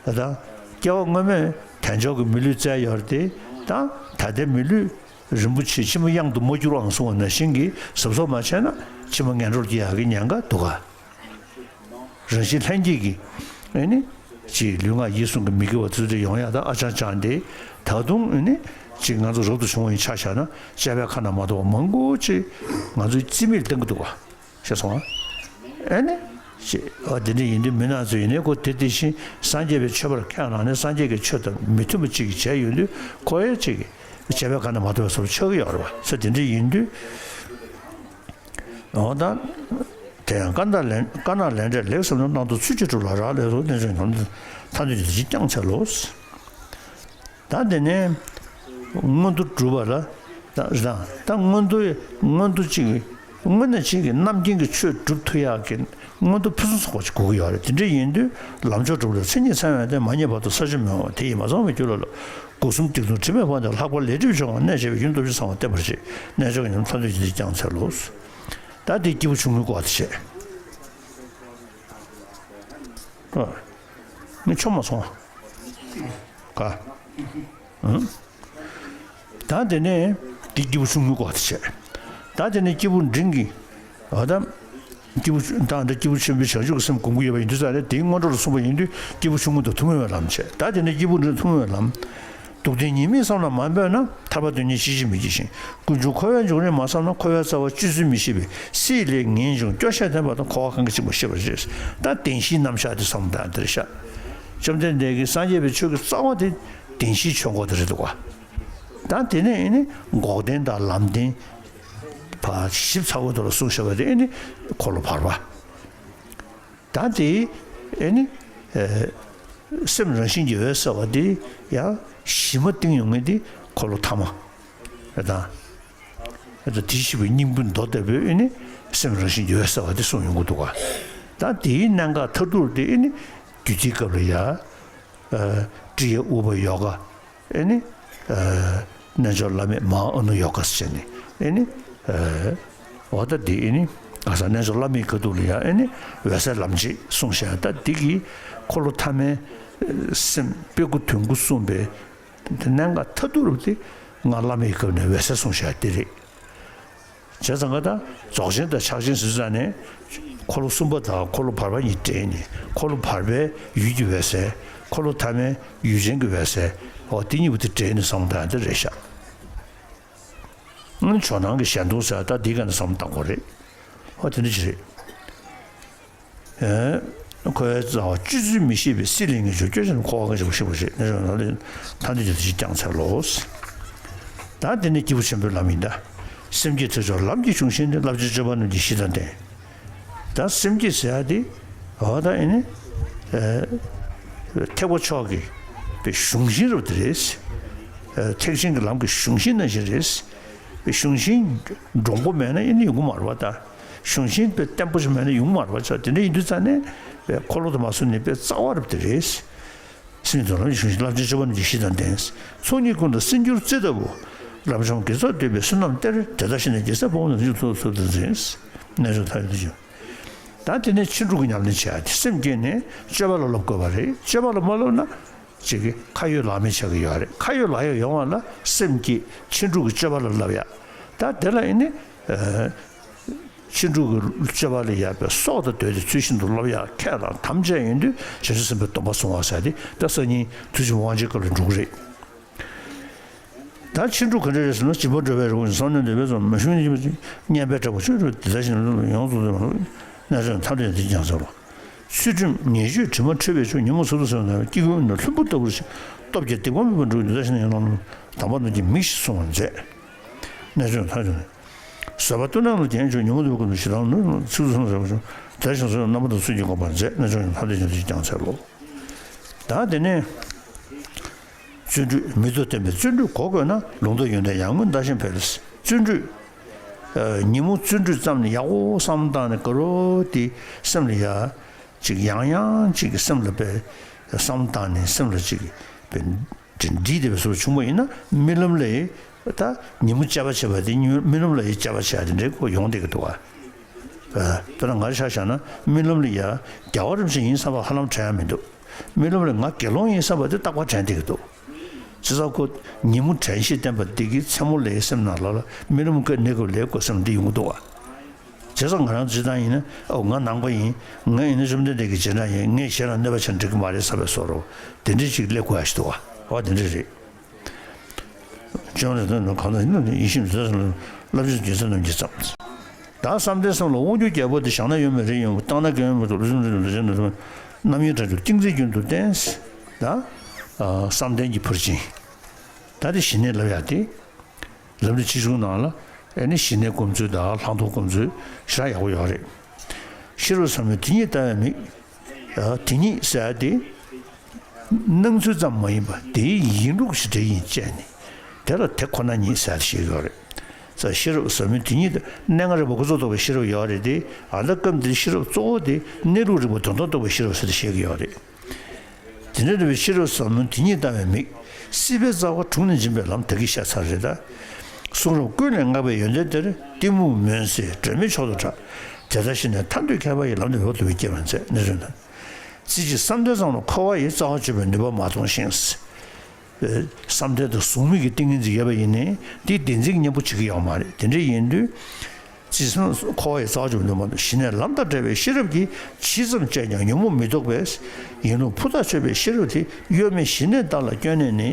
རེད་དང་། སྐྱེ་བ་སྔོན་མས་དལ་འབྱོར་གྱི་མི་ལུས་བཙལ་ཡོད་རེད་དེ། ད་ད་ལྟའི་མི་ལུས་རིན་པོ་ཆེ་ཕྱི་མ་གཡང་དུ་མ་བསྐྱུར་བའང་གསུངས་པ་ནང་བཞིན་གྱི་གཟབ་གཟབ་མ་བྱས་ན་ཕྱི་མ་ངན་འགྲོར་སྐྱེ་ཡག་གི་ཉེན་ཁ་འདུག་ག་རང་བཞིན་ལྷན་སྐྱེས་ཀྱི། ཨེ་ནི། ཅིག་ལུས་ངག་ཡིད་གསུམ་གྱི་མི་དགེ་བ་དེ་ཚོ་ཡོང་ཡག་ད་ཨ་ཅང་ཅང་དེ། ད་དུང་ཨེ་ནི་ཅིག་ང་ཚོ་རབ་ཏུ་བྱུང་བ་ཡིན་ཆ་བཞག་ན་དཔྱད་པའི་ཁ་ན་མ་ཐོ་བ་མང་པོ་ཅིག་ང་ཚོའི་རྩིས་མེད་བཏང་གི་འདུག་བ། ཤེས་སོང་ཨ། ཨེ་ནི། ཅེས་ཨ་དེ་འདྲ་ཡིན་དུས་མི་སྣ་ཚོ་ཡིན་ནའི་ཁོ་དེ་དེ་བཞིན་སངས་རྒྱས་པའི་ཆོས་པར་ཁས་བླངས་ནས་སངས་རྒྱས་ཀྱི་ཆོས་དང་མི་མཐུན་པ་ཅིག་བྱས་ཡོང་དུས་ཁོ་ཡང་ཅིག་དཔྱད་པའི་ཁ་ན་མ་ཐོ་བའི་བཟོ་འདྲ་ཆགས་ཀྱི་ཡོད་རེད་བ། ས་དེ་འདྲ་ཡིན་དུས། འོ་ད། དེ་ཡང་བཀའ་དང་ལན་བཀའ་དང་ལན་འབྲས་ལེགས་བསམས་ན་རྣམ་རྟོག་ཚུལ་གྱིས་གྲུབ་ལ་རག་ལས་སོ་རྣལ་འབྱོར་ཉམས་ལྡན་ཐར་འདོད་ཀྱི་དེ་བཞིན་བསྐྱངས་འཚལ་ལོ། ད་དེ་ནས་མངོན་མཐོ་སྒྲུབ་པ་ལ་ད་རེད་ད། ད་མངོན་མཐོ་མངོན་མཐོ་གཅིག་དངོས་གནས་གཅིག་གི་རྣམ་མཁྱེན་གྱི་ཆོས་སྒྲུབ་ཐུབ་ཡག་གི་མངོན་མཐོ་ཕུན་སུམ་ཚོགས་པ་ཅིག་དགོས་ཀྱི་ཡོད་རེད། དེ་འདྲ་ཡིན་དུས་ལམ་མཆོག་སྒྲུབ་ལ་མཚན་ཉིད་ཚང་བའི་སྟེང་མ་རྙེད་བར་དུ་ས་ཆ་མི་འོང་བ་དེ་ཡིས་མ་ཚང་བའི་རྒྱུ་ལ་ལ་སྒོ་གསུམ་སྡིག་ལྟུང་དྲི་མེད་ཕོག་འདིར་ལྷག་པར་ལས་སྒྲིབ་སྦྱོང་བ་གནས་བྱ་བའི་ཡུན་སྟོབས་ཆེན་ཚང་བ་བསྟེན་པར་བྱེད། རྣལ་འབྱོར་གྱི་ཉམས་ཐར་འདོད་ཀྱི་དེ་བཞིན་བསྐྱངས་འཚལ་ལོ། ད་དེ་སྐྱེས་བུ་ཆུང་ངུའི་སྐོར་དེ་བྱས། ཨ། ངས་ཆོ་མ་སོང་། ག་ཨང་། ད་དེ་ནས་དེ་སྐྱེས་བུ་ཆུང་ངུའི་སྐོར་དེ་བྱས། ད་དེ་ནས་སྐྱེས་བུ་འབྲིང་གི། འོ་ད། སྐྱེས་བུ་ཆུ་ད་འདི་སྐྱེས་བུ་ཆེན་པོའི་བྱང་ཆུབ་ཀྱི་སེམས་སྒོམ་གྱི་ཡོད་པ་ཡིན་དུས་ཙང་ནས་དེའི་སྔོན་འགྲོ་ལ་གསུངས་པ་ཡིན་དུས་སྐྱེས་བུ་ཆུང་ངུ་དང་ཐུན་མོང་བའི་ལམ་བྱས། ད་དེ་ནས་སྐྱེས་བུ་འབྲིང་ཐུན་མོང་བའི་ལམ། སྡུག་བདེན་ཉེས་དམིགས་བསམ་ལ་མ་འབད་ན་ཐར་པ་དོན་གཉེར་ཅི་ཕྱིར་མི་བགྱིད་ཅིང་། ཀུན་འབྱུང་འཁོར་བའི་འབྱུང་རིམ་མ་བསམ་ན་འཁོར་བའི་རྩ་བ་གཅོད་ཚུལ་མི་ཤེས་པས་སྲིད་ལས་ངེས་འབྱུང་སྐྱོ་ཤས་ལྡན་པ་དང་འཁོར་བ་གང་གི་འཆིང་བ་ཤེས་པར་བྱེད། ད་བདེན་བཞིའི་རྣམ་གཞག་དེ་བསམ་བློ་བཏང་དེར་བཞག་བཅོམ་ལྡན་འདས་ཀྱིས་སངས་རྒྱས་པའི་ཆོས་ཀྱི་རྩ་བ་དེ་བདེན་བཞིའི་ཆོས་འཁོར་དེ་རེད་འདུག་ག་ད་དེ་ནས་ཨེ་ནི་འགོག་བདེན་དང་ལམ་བདེན་ཕར་ཞིབ་ཚགས་པོ་དེ་ལ་གསུངས་བཞག་པ་དེ་ཨེ་ནི་འཁོར་ལོ་བར་པ། ད་དེ་ཨེ་ནི་ཨེ་སེམས་རང་བཞིན་གྱིས་འོད་གསལ་བ་དེ་ཡང་གཞི་མ་བཏིང་ཡོང་མཁན་དེ་འཁོར་ལོ་ཐ་མ་རེད་ད། ཨེ་ད་དེ་ཤེས་པའི་སྙིང་པོའི་མདོ་ལྟ་བུའི་ཨེ་ནི་སེམས་རང་བཞིན་གྱིས་འོད་གསལ་བ་དེ་གསུངས་ཡོང་གི་འདུག་ག་ད་དེའི་གནད་འགག་མཐར་ཐུག་དེ་ཨེ་ནི་རྒྱུད་སྡེའི་སྐབས་ལ་ཡ། ཨ་ཀྲི་ཡ་ཨུ་པ་ཡོ་ག་ཨེ་ནི། ཨ་རྣལ་འབྱོར་བླ་མེད་མ་ཧཱ་ཨ་ནུ་ཡོ་ག་ཟེར་ནས་ཨེ་ནི། ཨ་འོ་ད་འདི་ཨེ་ནི། ག་ས་རྣལ་འབྱོར་བླ་མེད་ཀྱི་ཁ་ཐུག་ལ་ཡང་ཨེ་ནི་འོད་གསལ་ལམ་བྱེད་གསུངས་བཞག་ད་འདི་གི་འཁོར་ལོ་ཐ་མའི་སེམས་དཔེ་དགུ་དོན་དགུ་གསུངས་པའི་དེ་གནད་འགག་མཐའ་ཐུག་རུ་དེ་ང་བླ་མེད་ཀྱི་ཁ་ནས་འོད་གསལ་གསུངས་བཞག་དེ་རེད། བྱས་ཙང་ཀ་ད་རྫོགས་ཆེན་དང་ཕྱག་ཆེན་ཟེར་ཙང་ནས་འཁོར་ལོ་གསུམ་པ་དང་འཁོར་ལོ་བར་པ་གཉིས་འདྲེས་ནས་འཁོར་ལོ་བར་པའི་ཡུལ་གྱི་འོད་གསལ། འཁོར་ལོ་ཐ་མའི་ཡུལ་ཅན་གྱི་འོད་གསལ། འོ་དེ་གཉིས་པོ་དེ་འདྲེས་ནས་བསམ་བློ་བཏང་ཡ་དེ་རེད་ཤག་ཨང་ཇོ་ནང་གི་ཞལ་མཐོང་ཟེར་ད་འདི་ག་ནས་བསམ་བློ་བཏང་དགོས་རེད། འོ་དེ་འདྲ་ཅིག་རེད། ཨེ། འཁོར་བའི་རྩ་བ་གཅོད་ཚུལ་མི་ཤེས་པས་སྲིད་ལས་ངེས་འབྱུང་སྐྱོ་ཤས་ལྡན་འཁོར་བ་གང་ཞིག་པ་ཤེས་པར་བྱེད། རྣལ་འབྱོར་ནང་ལས་ཐར་འདོད་ཀྱི་དེ་བཞིན་བསྐྱངས་འཚལ་ལོ། ད་དེ་ནི་སྐྱེས་བུ་ཆེན་པོའི་ལམ་ཡིན་ད། སེམས་བསྐྱེད་ཐེག་མཆོག་ལམ་གྱི་གཞུང་ཤིང་ནི། བསླབ་བྱའི་སྤྱོད་པ་རྣམས་ཀྱི་གཞི་དང་ལྡན། ད་སེམས་བསྐྱེད་ཟེར་ཡ་དེ། འོ་ད་ཨེ་ནི། ཨེ། ཐེག་པ་མཆོག་གི་གཞུང་ཤིང་རབ་དེ་རེད། ཨེ། ཐེག་ཆེན་གྱི་ལམ་གྱི་གཞུང་ཤིང་ནང་བཞིན་རེད། གཞུང་ཤིང་འདྲོང་པོ་མེད་ན་ཨེ་ནི་ཡོང་གི་མ་རེད་པ་ད། གཞུང་ཤིང་དཔེ་བརྟན་པོ་ཞིག་མེད་ན་ཡོང་མ་རེད་པ་ཚ། དེ་འདྲ་ཡིན་དུས་ཙང་ནས་དཔེ་འཁོར་ལོ་དུ་མ་སོང་ནས་དཔེ་རྩ་བ་རབ་དེ་རེད། སེམས་དང་ལམ་གྱི་གཞུང་ཤིང་། བསླབ་བྱའི་སྤྱོད་པ་རྣམས་ཀྱི་གཞི་དང་ལྡན། ཚོགས་གཉིས་ཀུན་ལ་སེམས་སྒྱུར་རྩེ་ལྟ་བུ། ལམ་བྱུང་དགེ་ཚོགས་འདོད་པའི་བསོད་ནམས་གཏེར། དེ་ལྟར་ཤེས་ནས་དགེ་རྩ་སྤོང་བ་ནི། ཚུལ་ཚུལ་དུ་འཛིན། རྣལ་འབྱོར་ཐར་འདོད་ཀྱི། ད་དེ་ནས་ཕྱིན་དྲུག་གི་ཉམས་ལེན་བྱེད་ཡ་དེ་སེམས་བསྐྱེད་ནས་སྤྱོད་པ་ལ་བསླབ་དགོས་པ་རེད། སྤྱོད་པ་ལ་མ་བསླབ་ན། ཅིག་གི་ཁ་ཡོད་ལག་མེད་ཆགས་ཀྱི་ཡོད་རེད། ཁ་ཡོད་ལག་ཡོད་ཡོང་བ་ལ་སེམས་བསྐྱེད་ཕྱིན་དྲུག་གི་སྤྱོད་པ་ལ་བསླབ་ཡ། ད་དེ་ལ་ཨེ་ནི། ཨ། ཕྱིན་དྲུག་གི་སྤྱོད་པ་ལ་ཡ་དཔེ་སྲོག་དང་བསྡོས་ཏེ་ཚུལ་བཞིན་དུ་སློབ་ཡ་ཁས་དང་དམ་བཅས་ཡོང་དུས་བྱང་ཆུབ་སེམས་དཔའི་སྡོམ་པ་བཟུང་བ་ཟེར་ཏེ་ད་སང་ཉིན་ཐུགས་རྗེ་ཆེན་པོ་དབང་ཆེན་སྐབས་ལ་འགྲུབ་ཀྱི་རེད། ད་ཕྱིན་དྲུག་ག་འདྲ་རེད་ཟེར་ན། སྦྱིན་པ་སྒྲུབ་པའི་རི་བོ་ནས། བསམ་གཏན་འདོད་པའི་རྩ་བ་མེད། མ་ཞུམ་གཉེན་པོའི་དྲེགས་པ་ཆོད་འགྲོ། དེ་ལྟར་ཤེས་ནས་ཡོངས་སུ་རྫོགས་པའི་རྣལ་འབྱོར་ཐར་འདོད་ཡོན་ཏན་ཀྱང་ཟེར་བ། ཚུལ་ཁྲིམས་ཉེས་སྤྱོད་དྲི་མ་འཁྲུད་པའི་ཆོས། ཉོན་མོངས་ཚོགས་དང་བསྲེས་པ་དང་། སྐྱེ་དགུའི་དབུས་ན་ལྷུན་པོ་ལྟ་བུར་ཤར། སྟོབས་ཀྱིས་སྡིག་པ་མེད་པར་འགྲུབ། དེ་ལྟར་ཤེས་ནས་ཡང་དག་ལམ་དམ་པ་རྣམས་ཀྱི་མིག་ཞེས་གསུངས་པར་མཛད། རྣལ་འབྱོར་ཐར་འདོད་ཡོན་ཏན། བཟོད་པ་ལྟུང་ན་ལ་བརྒྱན་ཆོག། ཉོན་མོངས་འདུལ་བའི་ཀུན་ཏུ་ཞི་དང་ལྷུང་། ཚིག་རྩུབ་ཚོགས་ལ་བཟོད་པར་ཤོག། དེ་ལྟར་ཤེས་ནས་ཡང་དག་རྣམ་པར་དག་ཚུལ་གྱིས་བསྒོམ་པར་མཛད། རྣལ་འབྱོར་ཐར་འདོད་ཡོན་ཏན་ཀྱང་འཚལ་ལོ། ད་དེ་ནས། བརྩོན་འགྲུས་མི་ལྡོག་བསྟན་པའི་བརྩོན་འགྲུས་གོ་དགོས་ན། ལུང་རྟོགས་ཡོན་ཏན་ཡར་ངོའི་མདའ་བཞིན་འཕེལ། བརྩོན་འགྲུས། ཨ། ཉིན་མོ་བརྩོན་འགྲུས་ཙམ་ནས་ཡག་པོ་བསམ་བཏང་ནས་དགའ་རོགས་དེ་སེམས་ལ་ཡ། ཅིག་ཡང་ཡང་ཅིག་གི་སེམས་ལ་དཔེ་བསམ་བཏང་ནས་སེམས་ལ་ཅིག་དཔེ་འདྲིས་བསྡད་པའི་བཟོ་བྱུང་བ་ཡིན་ན་རྨི་ལམ་ལ་ཡི་ད་ཉིན་མོ་དཔྱད་པ་བྱེད་པ་དེ་རྨི་ལམ་ལ་ཡི་དཔྱད་པ་བྱེད་ཡ་དེ་འདྲའི་ཁོ་ཡོང་བསྡད་ཀྱི་འདུག་བ། ཨ། དཔེར་ན་ང་ཆ་བཞག་ན་རྨི་ལམ་ལ་ཡ་རྒྱལ་བ་རིན་པོ་ཆེ་ཡིན་བསམ་པ་ཧ་ལམ་དྲན་ཡ་མི་འདུག་རྨི་ལམ་ལ་ང་དགེ་སློང་ཡིན་བསམ་པ་དེ་རྟག་པར་དྲན་བསྡད་ཀྱི་འདུག་བྱས་ཙང་ཁོ་ཉིན་མོ་དྲན་ཤེས་བསྟེན་པ་འདི་གིས་མཚན་མོ་ལའི་སེམས་ནང་ལ་ལ་རྨི་ལམ་ཀ་གནས་སྐབས་ལའི་ཁོ་སེམས་འདི་ཡོང་གི་འདུག་བ། བྱས་ བྱས་ཙང་ང་རང་སྤྱིར་བཏང་ཡིན་ན་ཨོ་ང་ནང་པ་ཡིན། ང་ཡིན་ན་བཅོམ་ལྡན་འདས་ཀྱི་རྗེས་འབྲང་ཡིན། ངས་གཞན་ལ་གནོད་པ་བྱས་ན་འགྲིག་གི་མ་རེད་བསམ་པའི་བཟོ་འདྲ་དེ་འདྲ་ཞིག་སླེབས་དགོས་ཡ་ཞིག་འདུག་བ། ཨོ་དེ་འདྲ་རེད། ཅང་རེ་དོན་དུ་གང་ལྟར་ཡིན་ན་ཡིད་བཞིན་མཛད་ཟེར་ལ་བསླབ་བྱ་རྒྱལ་སྲས་རྣམས་ཀྱིས་བརྩམས། ད་བསམ་གཏན་གསུམ་ལ་དབང་སྒྱུར་རྒྱལ་པོ་དེ་བཞག་ན་ཡོད་མེད་རེད་ཡོང་བཏང་ན་གང་ཡོད་མེད་དུ་ལུས་སེམས་རིག་ལུས་ཅན་དུ་རྣམ་གཡེང་དྲན་དུ་ཏིང་འཛིན་རྒྱུན་དུ་བསྟེན། ད་བསམ་གཏན་གྱི་ཕར་ཕྱིན། ད་དེ་ཞི་གནས་ལབ་ཡ་དེ། ལམ་རིམ་ཆེ་ཆུང་ནང་ལ་ཨེ་ནི་ཞི་གནས་སྒོམ་ཚུལ་དང་ལྷག་མཐོང་སྒོམ་ཚུལ་ཞེ་དྲག་ཡག་པོ་ཡོད་རེད། ཤེས་རབ་ཟབ་མོའི་དེ་ཉིད་ལྟ་བའི་མིག་ཨ་དེ་ཉིད་ཟེར་ཡ་དེ། སྣང་ཚུལ་ཙམ་མ་ཡིན་པར་དེའི་ཡིན་ལུགས་ཤིག་འདྲ་ཡིན་དཔྱད་ནས། དེ་ལ་དེ་ཁོ་ན་ཉིད་ཟེར་ཡ་དེ་བཤད་ཀྱི་ཡོད་རེད། ས་ཤེས་རབ་ཟབ་མོའི་དེ་ཉིད་དེ་གནས་ལྔ་རིག་པ་འགོ་ཚུགས་རྟོགས་པའི་ཤེས་རབ་ཡོད་རེད་དེ། ཨ་ད་སྐབས་འདིར་ཤེས་རབ་གཙོ་བོ་དེ་གནས་ལུགས་རིག་པ་དོན་དམ་རྟོགས་པའི་ཤེས་རབ་ཟེར་ཏེ་བཤད་ཀྱི་ཡོད་རེད། དེ་འདྲ་འདྲ་བའི་ཤེས་རབ་ཟབ་མོ་དེ་ཉིད་ལྟ་བའི་མིག་སྲིད་པའི་རྩ་བ་དྲུངས་ནས་འབྱིན་པའི་ལམ་ད་གིན་བཤད་ཚར་རེད་ད། གསུང་རབ་ཀུན་ནས་བསྔགས་པའི་ཡོན་ཏན་དེར། གཏི་མུག་མུན་སེལ་སྒྲོན་མེའི་མཆོག་ཏུ་གྲགས། དེ་ལྟར་ཤེས་ནས་ཐར་འདོད་མཁས་པ་ཡི། ལམ་དེ་འོག་ཏུ་སྐྱེ་བར་མཛད། གནས་ཚུལ་དང་། རྩིས་ཀྱི་བསམ་གཏན་ཙམ་ལ་འཁོར་བ་ཡི། རྩ་བ་གཅོད་པའི་ནུས་པ་མ་མཐོང་ཞིང་། བསམ་གཏན་དང་གཟུགས་མེད་ཀྱི་ཏིང་ངེ་འཛིན་ཡོད་པ་ཡིན་ནའི་དེའི་བདེན་འཛིན་གྱི་གཉེན་པོ་བྱེད་ཀྱི་ཡོད་མ་རེད། དེ་འདྲ་ཡིན་དུས། རྩིས་སུ་འཁོར་བ་ཡི་རྩ་བ་གཅོད་པའི་ནུས་པ་མ་མཐོང་ཞིང་། ཞི་གནས་ལམ་དང་བྲལ་བའི་ཤེས་རབ་ཀྱིས། ཇི་ཙམ་དཔྱད་ཀྱང་ཉོན་མོངས་མི་ལྡོག་པས། ཡིན་ལུགས་ཕུ་ཐག་ཆོད་པའི་ཤེས་རབ་དེ། གཡོ་མེད་ཞི་གནས་ལྟར་ལ་བསྐྱོད་ནས་ནི།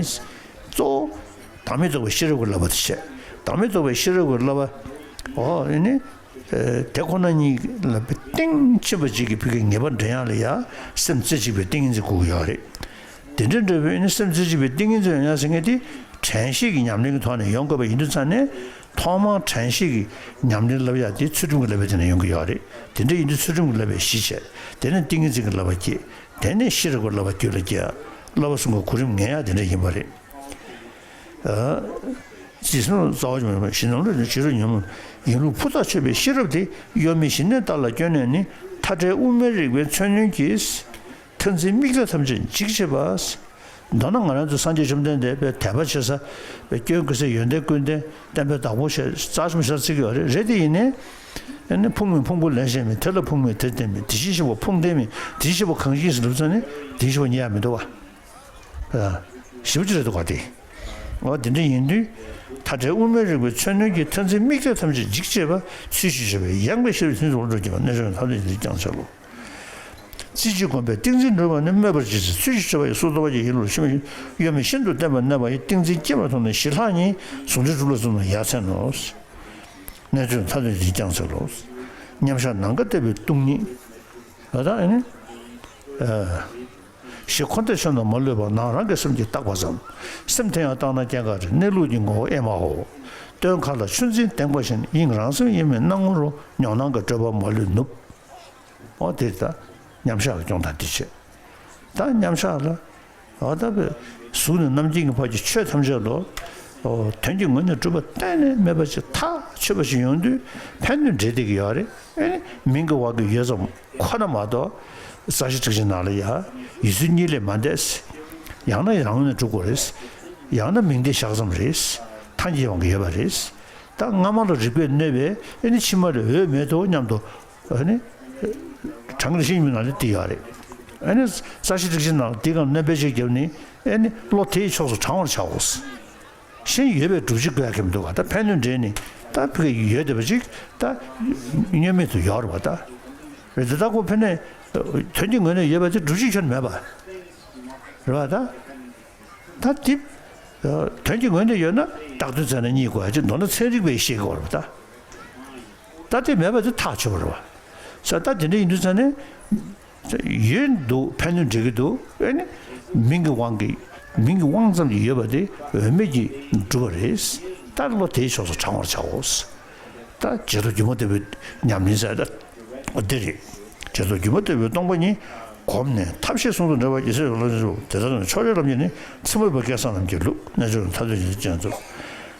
གཙོ་བོ་བདག་མེད་རྟོགས་པའི་ཤེས་རབ་ཀྱི་བསླབ་པ་དེ་བྱས། བདག་མེད་རྟོགས་པའི་ཤེས་རབ་ཀྱི་བསླབ་པ། ཨོ་ཨེ་ནི། དེ་ཁོ་ན་ཉིད་ལ་གཏིང་ཕྱིན་པ་ཅིག་གིས་ཕ་གིའི་ངེས་པ་འདྲེན་ཡག་ལ་ཡ་སེམས་རྩེ་གཅིག་པའི་ཏིང་ངེ་འཛིན་དགོས་ཀྱི་ཡོད་རེད། དེ་འདྲ་འདྲ་བའི་ནི་སེམས་རྩེ་གཅིག་པའི་ཏིང་ངེ་འཛིན་ཡོད་ཡ་ཟེར་མཁན་དེ་དྲན་ཤེས་ཀྱི་ཉམས་ལེན་གྱི་ཐོག་ནས་ཡོང་དགོས་པ་ཡིན་དུས་ཙང་ནས། ཐོག་མར་དྲན་ཤེས་ཀྱི་ཉམས་ལེན་ལབ་ཡ་དེ་ཚུལ་ཁྲིམས་ཀྱི་བསླབ་པའི་སྟེང་ནས་ཡོང་གི་ཡོད་རེད། དེ་འདྲ་ཡིན་དུས་ཚུལ་ཁྲིམས་ཀྱི་བསླབ་པ་ཞི་བྱས། དེ་ནས་ཏིང་ངེ་འཛིན་གྱི་བསླབ་པ་སྐྱེས། དེ་ནས་ཤེས་རབ་ཀྱི་བསླབ་པ་རྒྱུད་ལ་སྐྱེ། བསླབ་པ་གསུམ་གྱི་གོ་རིམ་ངེས་ཡ་དེ་འདྲ་ཡིན་པ་རེད། རྩིས་སུ་རྩ་བ་གཅོད་པའི་ཞི་གནས་ལམ་དང་བྲལ་བའི་ཤེས་རབ་ཉོན་མོངས། ཡིན་ལུགས་ཕུ་ཐག་ཆོད་པའི་ཤེས་རབ་དེ། གཡོ་མེད་ཞི་གནས་ལྟར་ལ་བསྐྱོད་ནས་ནི། མཐའ་བྲལ་དབུ་མའི་རིག་པའི་མཚོན་རྣོན་གྱིས། མཐར་འཛིན་དམིགས་གཏད་ཐམས་ཅད་འཇིག་བྱེད་པ། མདོར་ན་ང་རང་ཚོ་སངས་རྒྱས་བཅོམ་ལྡན་འདས་དཔེ་དད་པ་བྱེད་ས་དཔེ་སྐྱོན་ཀུན་ཟད་ཡོན་ཏན་ཀུན་ལྡན་བསྟན་པའི་བདག་པོ་ཞེས་རྩ་ཆེན་པོ་ཞེ་དྲག་བརྩི་གི་ཡོད་རེད། རེད་དེ་ཡིན་ནའི། ཨ་ནི་ཕུང་མིན་ཕུང་པོ་ལས་གཞན་མིན། དེ་ལ་ཕུང་མིན་དེ་བརྟེན་མིན། དེ་བཞིན་གཤེགས་པ་ཕུང་ལྡན་མིན། དེ་བཞིན་གཤེགས་པ་གང་ཞིག་ཟེར་ལབ་ཙང་ནི་དེ་བཞིན་གཤེགས་པ་རྙེད་ཡ་མི་འདུག་བ། ཞེ་པོ་ཅིག་རེད་འདུག་ག་དེ། འོ་དེ་འདྲ་ཡིན་དུས། མཐའ་བྲལ་དབུ་མའི་རིག་པའི་མཚོན་རྣོན་གྱིས། མཐར་འཛིན་དམིགས་གཏད་ཐམས་ཅད་འཇིག་བྱེད་པ། ཚུལ་བཞིན་སྤྱོད་པའི་ཡངས་པའི་ཤེས་རབ་ཀྱིས། ཐུན་མོང་དུ་འགྲོ་བྱེད་པ། རྣལ་འབྱོར་མཐར་ཐུག་ཡོངས་སུ་བསྐྱང་བྱ་ལོ། རྩེ་གཅིག་བསྒོམས་པས་ཏིང་འཛིན་འགྲུབ་པ་ནི། སྨོད་པར་བྱེད་ཚུལ་ཚུལ་བཞིན་སྤྱོད་པ་ཡིས། སོ་སོ་བ་ཡི་ཡིན་ལུགས་ཤེས་མིན་ཤེས། གཡོ་མེད་ཤིན་ཏུ་བརྟན་པར་གནས་པ་ཡིས། ཏིང་འཛིན་སྐྱེ་བར་མཐོང་ནས་ཞི་ལྷག་ཉིད། ཟུང་འབྲེལ་གྲུབ་ལ་བརྩོན་པ་ཡ་མཚན་ནོ། རྣལ་འབྱོར་མཐར་ཐུག་ཡོངས་སུ་བསྐྱང་བྱ་ལོ། མཉམ་བཞག་ནམ་མཁའ་ལྟ་བུའི་སྟོང་ཉིད། ད་ལྟ་ཨ་ནི། ཞེས་འཁོར་འདས་ཆོས་རྣམས་མ་ལུས་པ། ནང་རང་གི་སེམས་ཀྱིས་བརྟགས་པ་ཙམ། སེམས་དེ་ཡང་བརྟགས་ན་སྐྱེ་འགག་རེད། གནས་ལུགས་ཀྱི་ངོ་བོ་ཨེ་མའོ། སྟོན་མཁའ་ལ་ཆུ་འཛིན་དེངས་པ་བཞིན། དབྱིངས་རང་སེམས་ཡིན་མིན་སྣང་ངོ་རུ། མྱོང་སྣང་གི་སྤྲོས་པ་མ་ལུས་ནུབ། འོ་དེ་ད་མཉམ་བཞག་གི་སྐྱོང་སྟངས་དེ་བྱེད། ད་མཉམ་བཞག་ལ། འོ་ད་བས་གཟུགས་ནས་རྣམ་མཁྱེན་གྱི་བར་གྱི་ཆོས་ཐམས་ཅད་ལོ། འོ་དོན་གྱི་ངོས་ནས་གྲུབ་པ་གཏན་ནས་མེད་པ་ཅིག་ཐག་ཆོད་པ་ཞིག་ཡོང་དུས་ཕན་གནོད་འབྲེལ་བསྡད་ཀྱི་ཡོད་རེད། ཨེ་ནི་མིང་གི་དབང་གིས་ཡོད་ཙམ་ཁོ་ན་མ་གཏོགས། རྩ་ཤེ་ཊཱིཀ་ཆེན་ནང་ལ་ཡ། ཡུལ་ཚུལ་གཉིས་ལས་མ་འདས། ཡང་ན་རང་ངོས་ནས་གྲུབ་དགོས་རེད། ཡང་ན་མིང་དེ་བཞག་ཙམ་རེད། ཐལ་འགྱུར་དབང་གིས་ཡོད་པ་རེད། ད་སྔ་མ་ལ་རིགས་པས་གནོད་པས་ཨེ་ནི་ཕྱི་མ་ལ་འོས་མེད་དོ་སྙམ་དུ། ཨ་ནི། གྲངས་ཀྱི་ཤེས་ཉིད་ནང་ལ་དེ་ཡོད་རེད། ཨ་ནི། རྩ་ཤེ་ཊཱིཀ་ཆེན་ནང་ལ་དེ་གང་སྣོན་པ་ཞིག་བརྒྱབ་ནས་ཨ་ནི་བློ་དེའི་ཕྱོགས་སུ་དྲང་བར་བྱའོ། གཞན་ཡོད་པའི་སྒྲུབ་བྱེད་དགོས་ཡ་གི་མི་འདུག་ག་ད་ཕན་གནོད་འབྲེལ་ནི་ད་ཕ་གི་ཡོད་བསྡད་པ་ཅིག་ད་བསྙོན་མེད་དུ་ཡོད་རེད་བ་ད། རེད་དེ་ད་ཁོ་ཕན་ནས་དོན་གྱི་ངོས་ནས་ཡོད་པ་དེ་སྒྲུབ་བྱེད་ཁྱོན་མེད་པ། རེད་བ་ད། ད་དེ། དོན་གྱི་ངོས་ནས་ཡོད་ན་བཏགས་དོན་ཚད་ན་གཉིས་དགོས་ཡ་ཅིག་མདོར་ན་ཚན་རིག་པས་ཤེས་དགོས་རེད་བ་ད། ད་དེ་མེད་པ་དེ་ཐག་ཆོད་པ་རེད་བ། ས་ད་དེ་འདྲ་ཡིན་དུས་ཙང་ནས། ཡོད་འདུག་ཕན་གནོད་འབྲེལ་གྱི་འདུག་ཨེ་ནི། མིང་གི་དབང་གིས། མིང་གི་དབང་ཙམ་གྱིས་ཡོད་པ་དེ་འོས་མེད་ཀྱིས་གྲུབ་པ་རེད། ད་བློ་དེའི་ཕྱོགས་སུ་དྲང་བར་བྱའོ། ད་རྗེས་ཐོབ་སྒྱུ་མ་ལྟ་བུའི་ཉམས་ལེན་ཟེར་ད། འོ་དེ་རེད། རྗེས་ཐོབ་སྒྱུ་མ་ལྟ་བུའི་སྟོང་པ་ཉིད་གོམས་ནས་ཐབས་ཤེས་གསུམ་དུ་འགྲེལ་བ་རྒྱལ་སྲས་ལམ་གྱི་ལུགས། དེ་ལྟར་ན་ཕྱོགས་རིས་ལམ་གྱི་ནི། ཚིམ་པ་སྐལ་བཟང་རྣམས་ཀྱི་ལུགས། རྣལ་འབྱོར་མཐར་ཐུག་ཡོངས་སུ་བསྐྱང་ཚུལ།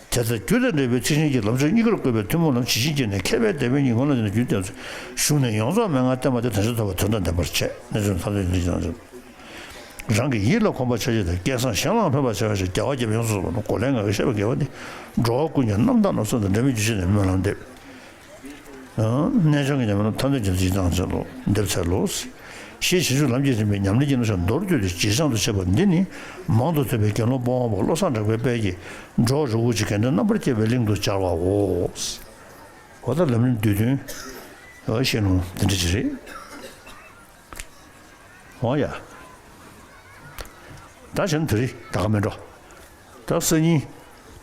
དེ་ལྟར་རྒྱུ་དང་འབྲས་བུའི་ཚིག་ཆེན་གྱི། ལམ་སྲོལ་གཉིས་ཀར་བཀོད་པའི་ཐུན་མོང་ལམ། ཇི་བཞིན་སྐྱེས་ནས་མཁས་པས་དད་པའི་ཉིད། ངོ་ལ་འདྲེན་ན་རྒྱུན་བསྟེན་ཚུལ། གཞུང་ནས་ཡོངས་རྫོགས་མན་ངག་བསྟན་པ་དེ། དོན་བྱེད་ཐོབ་པ་དོན་དམ་བདེན་པར་བྱེད། རྣལ་འབྱོར་མཐར་ཐུག་ཡོངས་སུ་བསྐྱང་ཚུལ། རང་གི་ཡིད་ལ་གོམས་པར་བྱ་བྱེད་དང་། སྐལ་བཟང་གཞན་ལའང་ཕན་པར་བྱ་བ་ཞེས། རྒྱལ་བ་དགྱེས་པ་ཡོངས་སུ་རྫོགས་པ་ནི། གོ་ལའི་ངང་གིས་བཤད་པའི་དགེ་བ་འདི། འགྲོ་བ་ཀུན་གྱི་རྣམ་དག་ནོར་བསམ་དང་། འབྲལ་མེད་རྒྱུད་ཆེན་ནས་སྨོན་ལམ་འདེབས། རྣལ་འབྱོར་གྱི་ཉམས་ལེན་ཐར་འདོད་ཀྱི་ཚིག་དང་ཚེ་ལོ་འདེབས་ཚེ་ལོ། ཞེས་བྱང་ཆུབ་ལམ་གྱི་རིམ་པའི་ཉམས་ལེན་གྱི་རྣམ་གཞག་མདོར་བསྡུས་ཏེ་ཇེ་བཟང་དུ་བཤད་པ་འདི་ནི། མང་དུ་ཐོས་པའི་དགེ་སློང་སྤོང་བ་པོ་བློ་བཟང་གྲགས་པའི་དཔལ་གྱིས། འགྲོ་བ་རིགས་དྲུག་གི་དགེ་འདུན་རྣམ་པར་རྒྱལ་བའི་གླིང་དུ་སྦྱར་བའོ། འོ་ད་ལམ་རིམ་བསྡུས་དོན། ད་བཤད་ལུང་དེ་འདྲ་ཅིག་རེད། འོ་ཡ། ད་བྱས་ན་དེ་རིང་ད་ག་མེད་འགྲོ། ད་སང་ཉིན་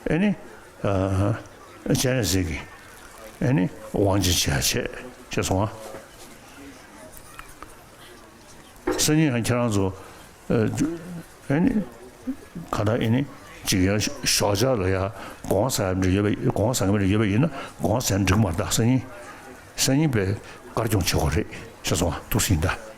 ཨེ་ནི། ཨ། སྤྱན་རས་གཟིགས་ཀྱི་ཨེ་ནི་དབང་ཆེན་བྱས་བྱས་བྱས་སོང་ཨ། སང་ཉིན་ཡང་ཁྱེད་རང་ཚོ། ཨ། ཨེ་ནི། ག་ད་ཨེ་ནི། ཅིག་ཡང་ཞོགས་ཇ་ལ་ཡ་གོང་ཟ་ཡ་འདྲ་ཡོད་པ། གོང་ཟ་མཁན་འདྲ་ཡོད་པ་ཡིན་ན་གོང་ཟ་ཡ་འགྲིག་མ་རེད། ད་སང་ཉིན། སང་ཉིན་པའི་དཀར་སྐྱོང་བྱེད་དགོས་རེད་བྱས་སོང་ཨ། ཐུགས་སྲིད་ད།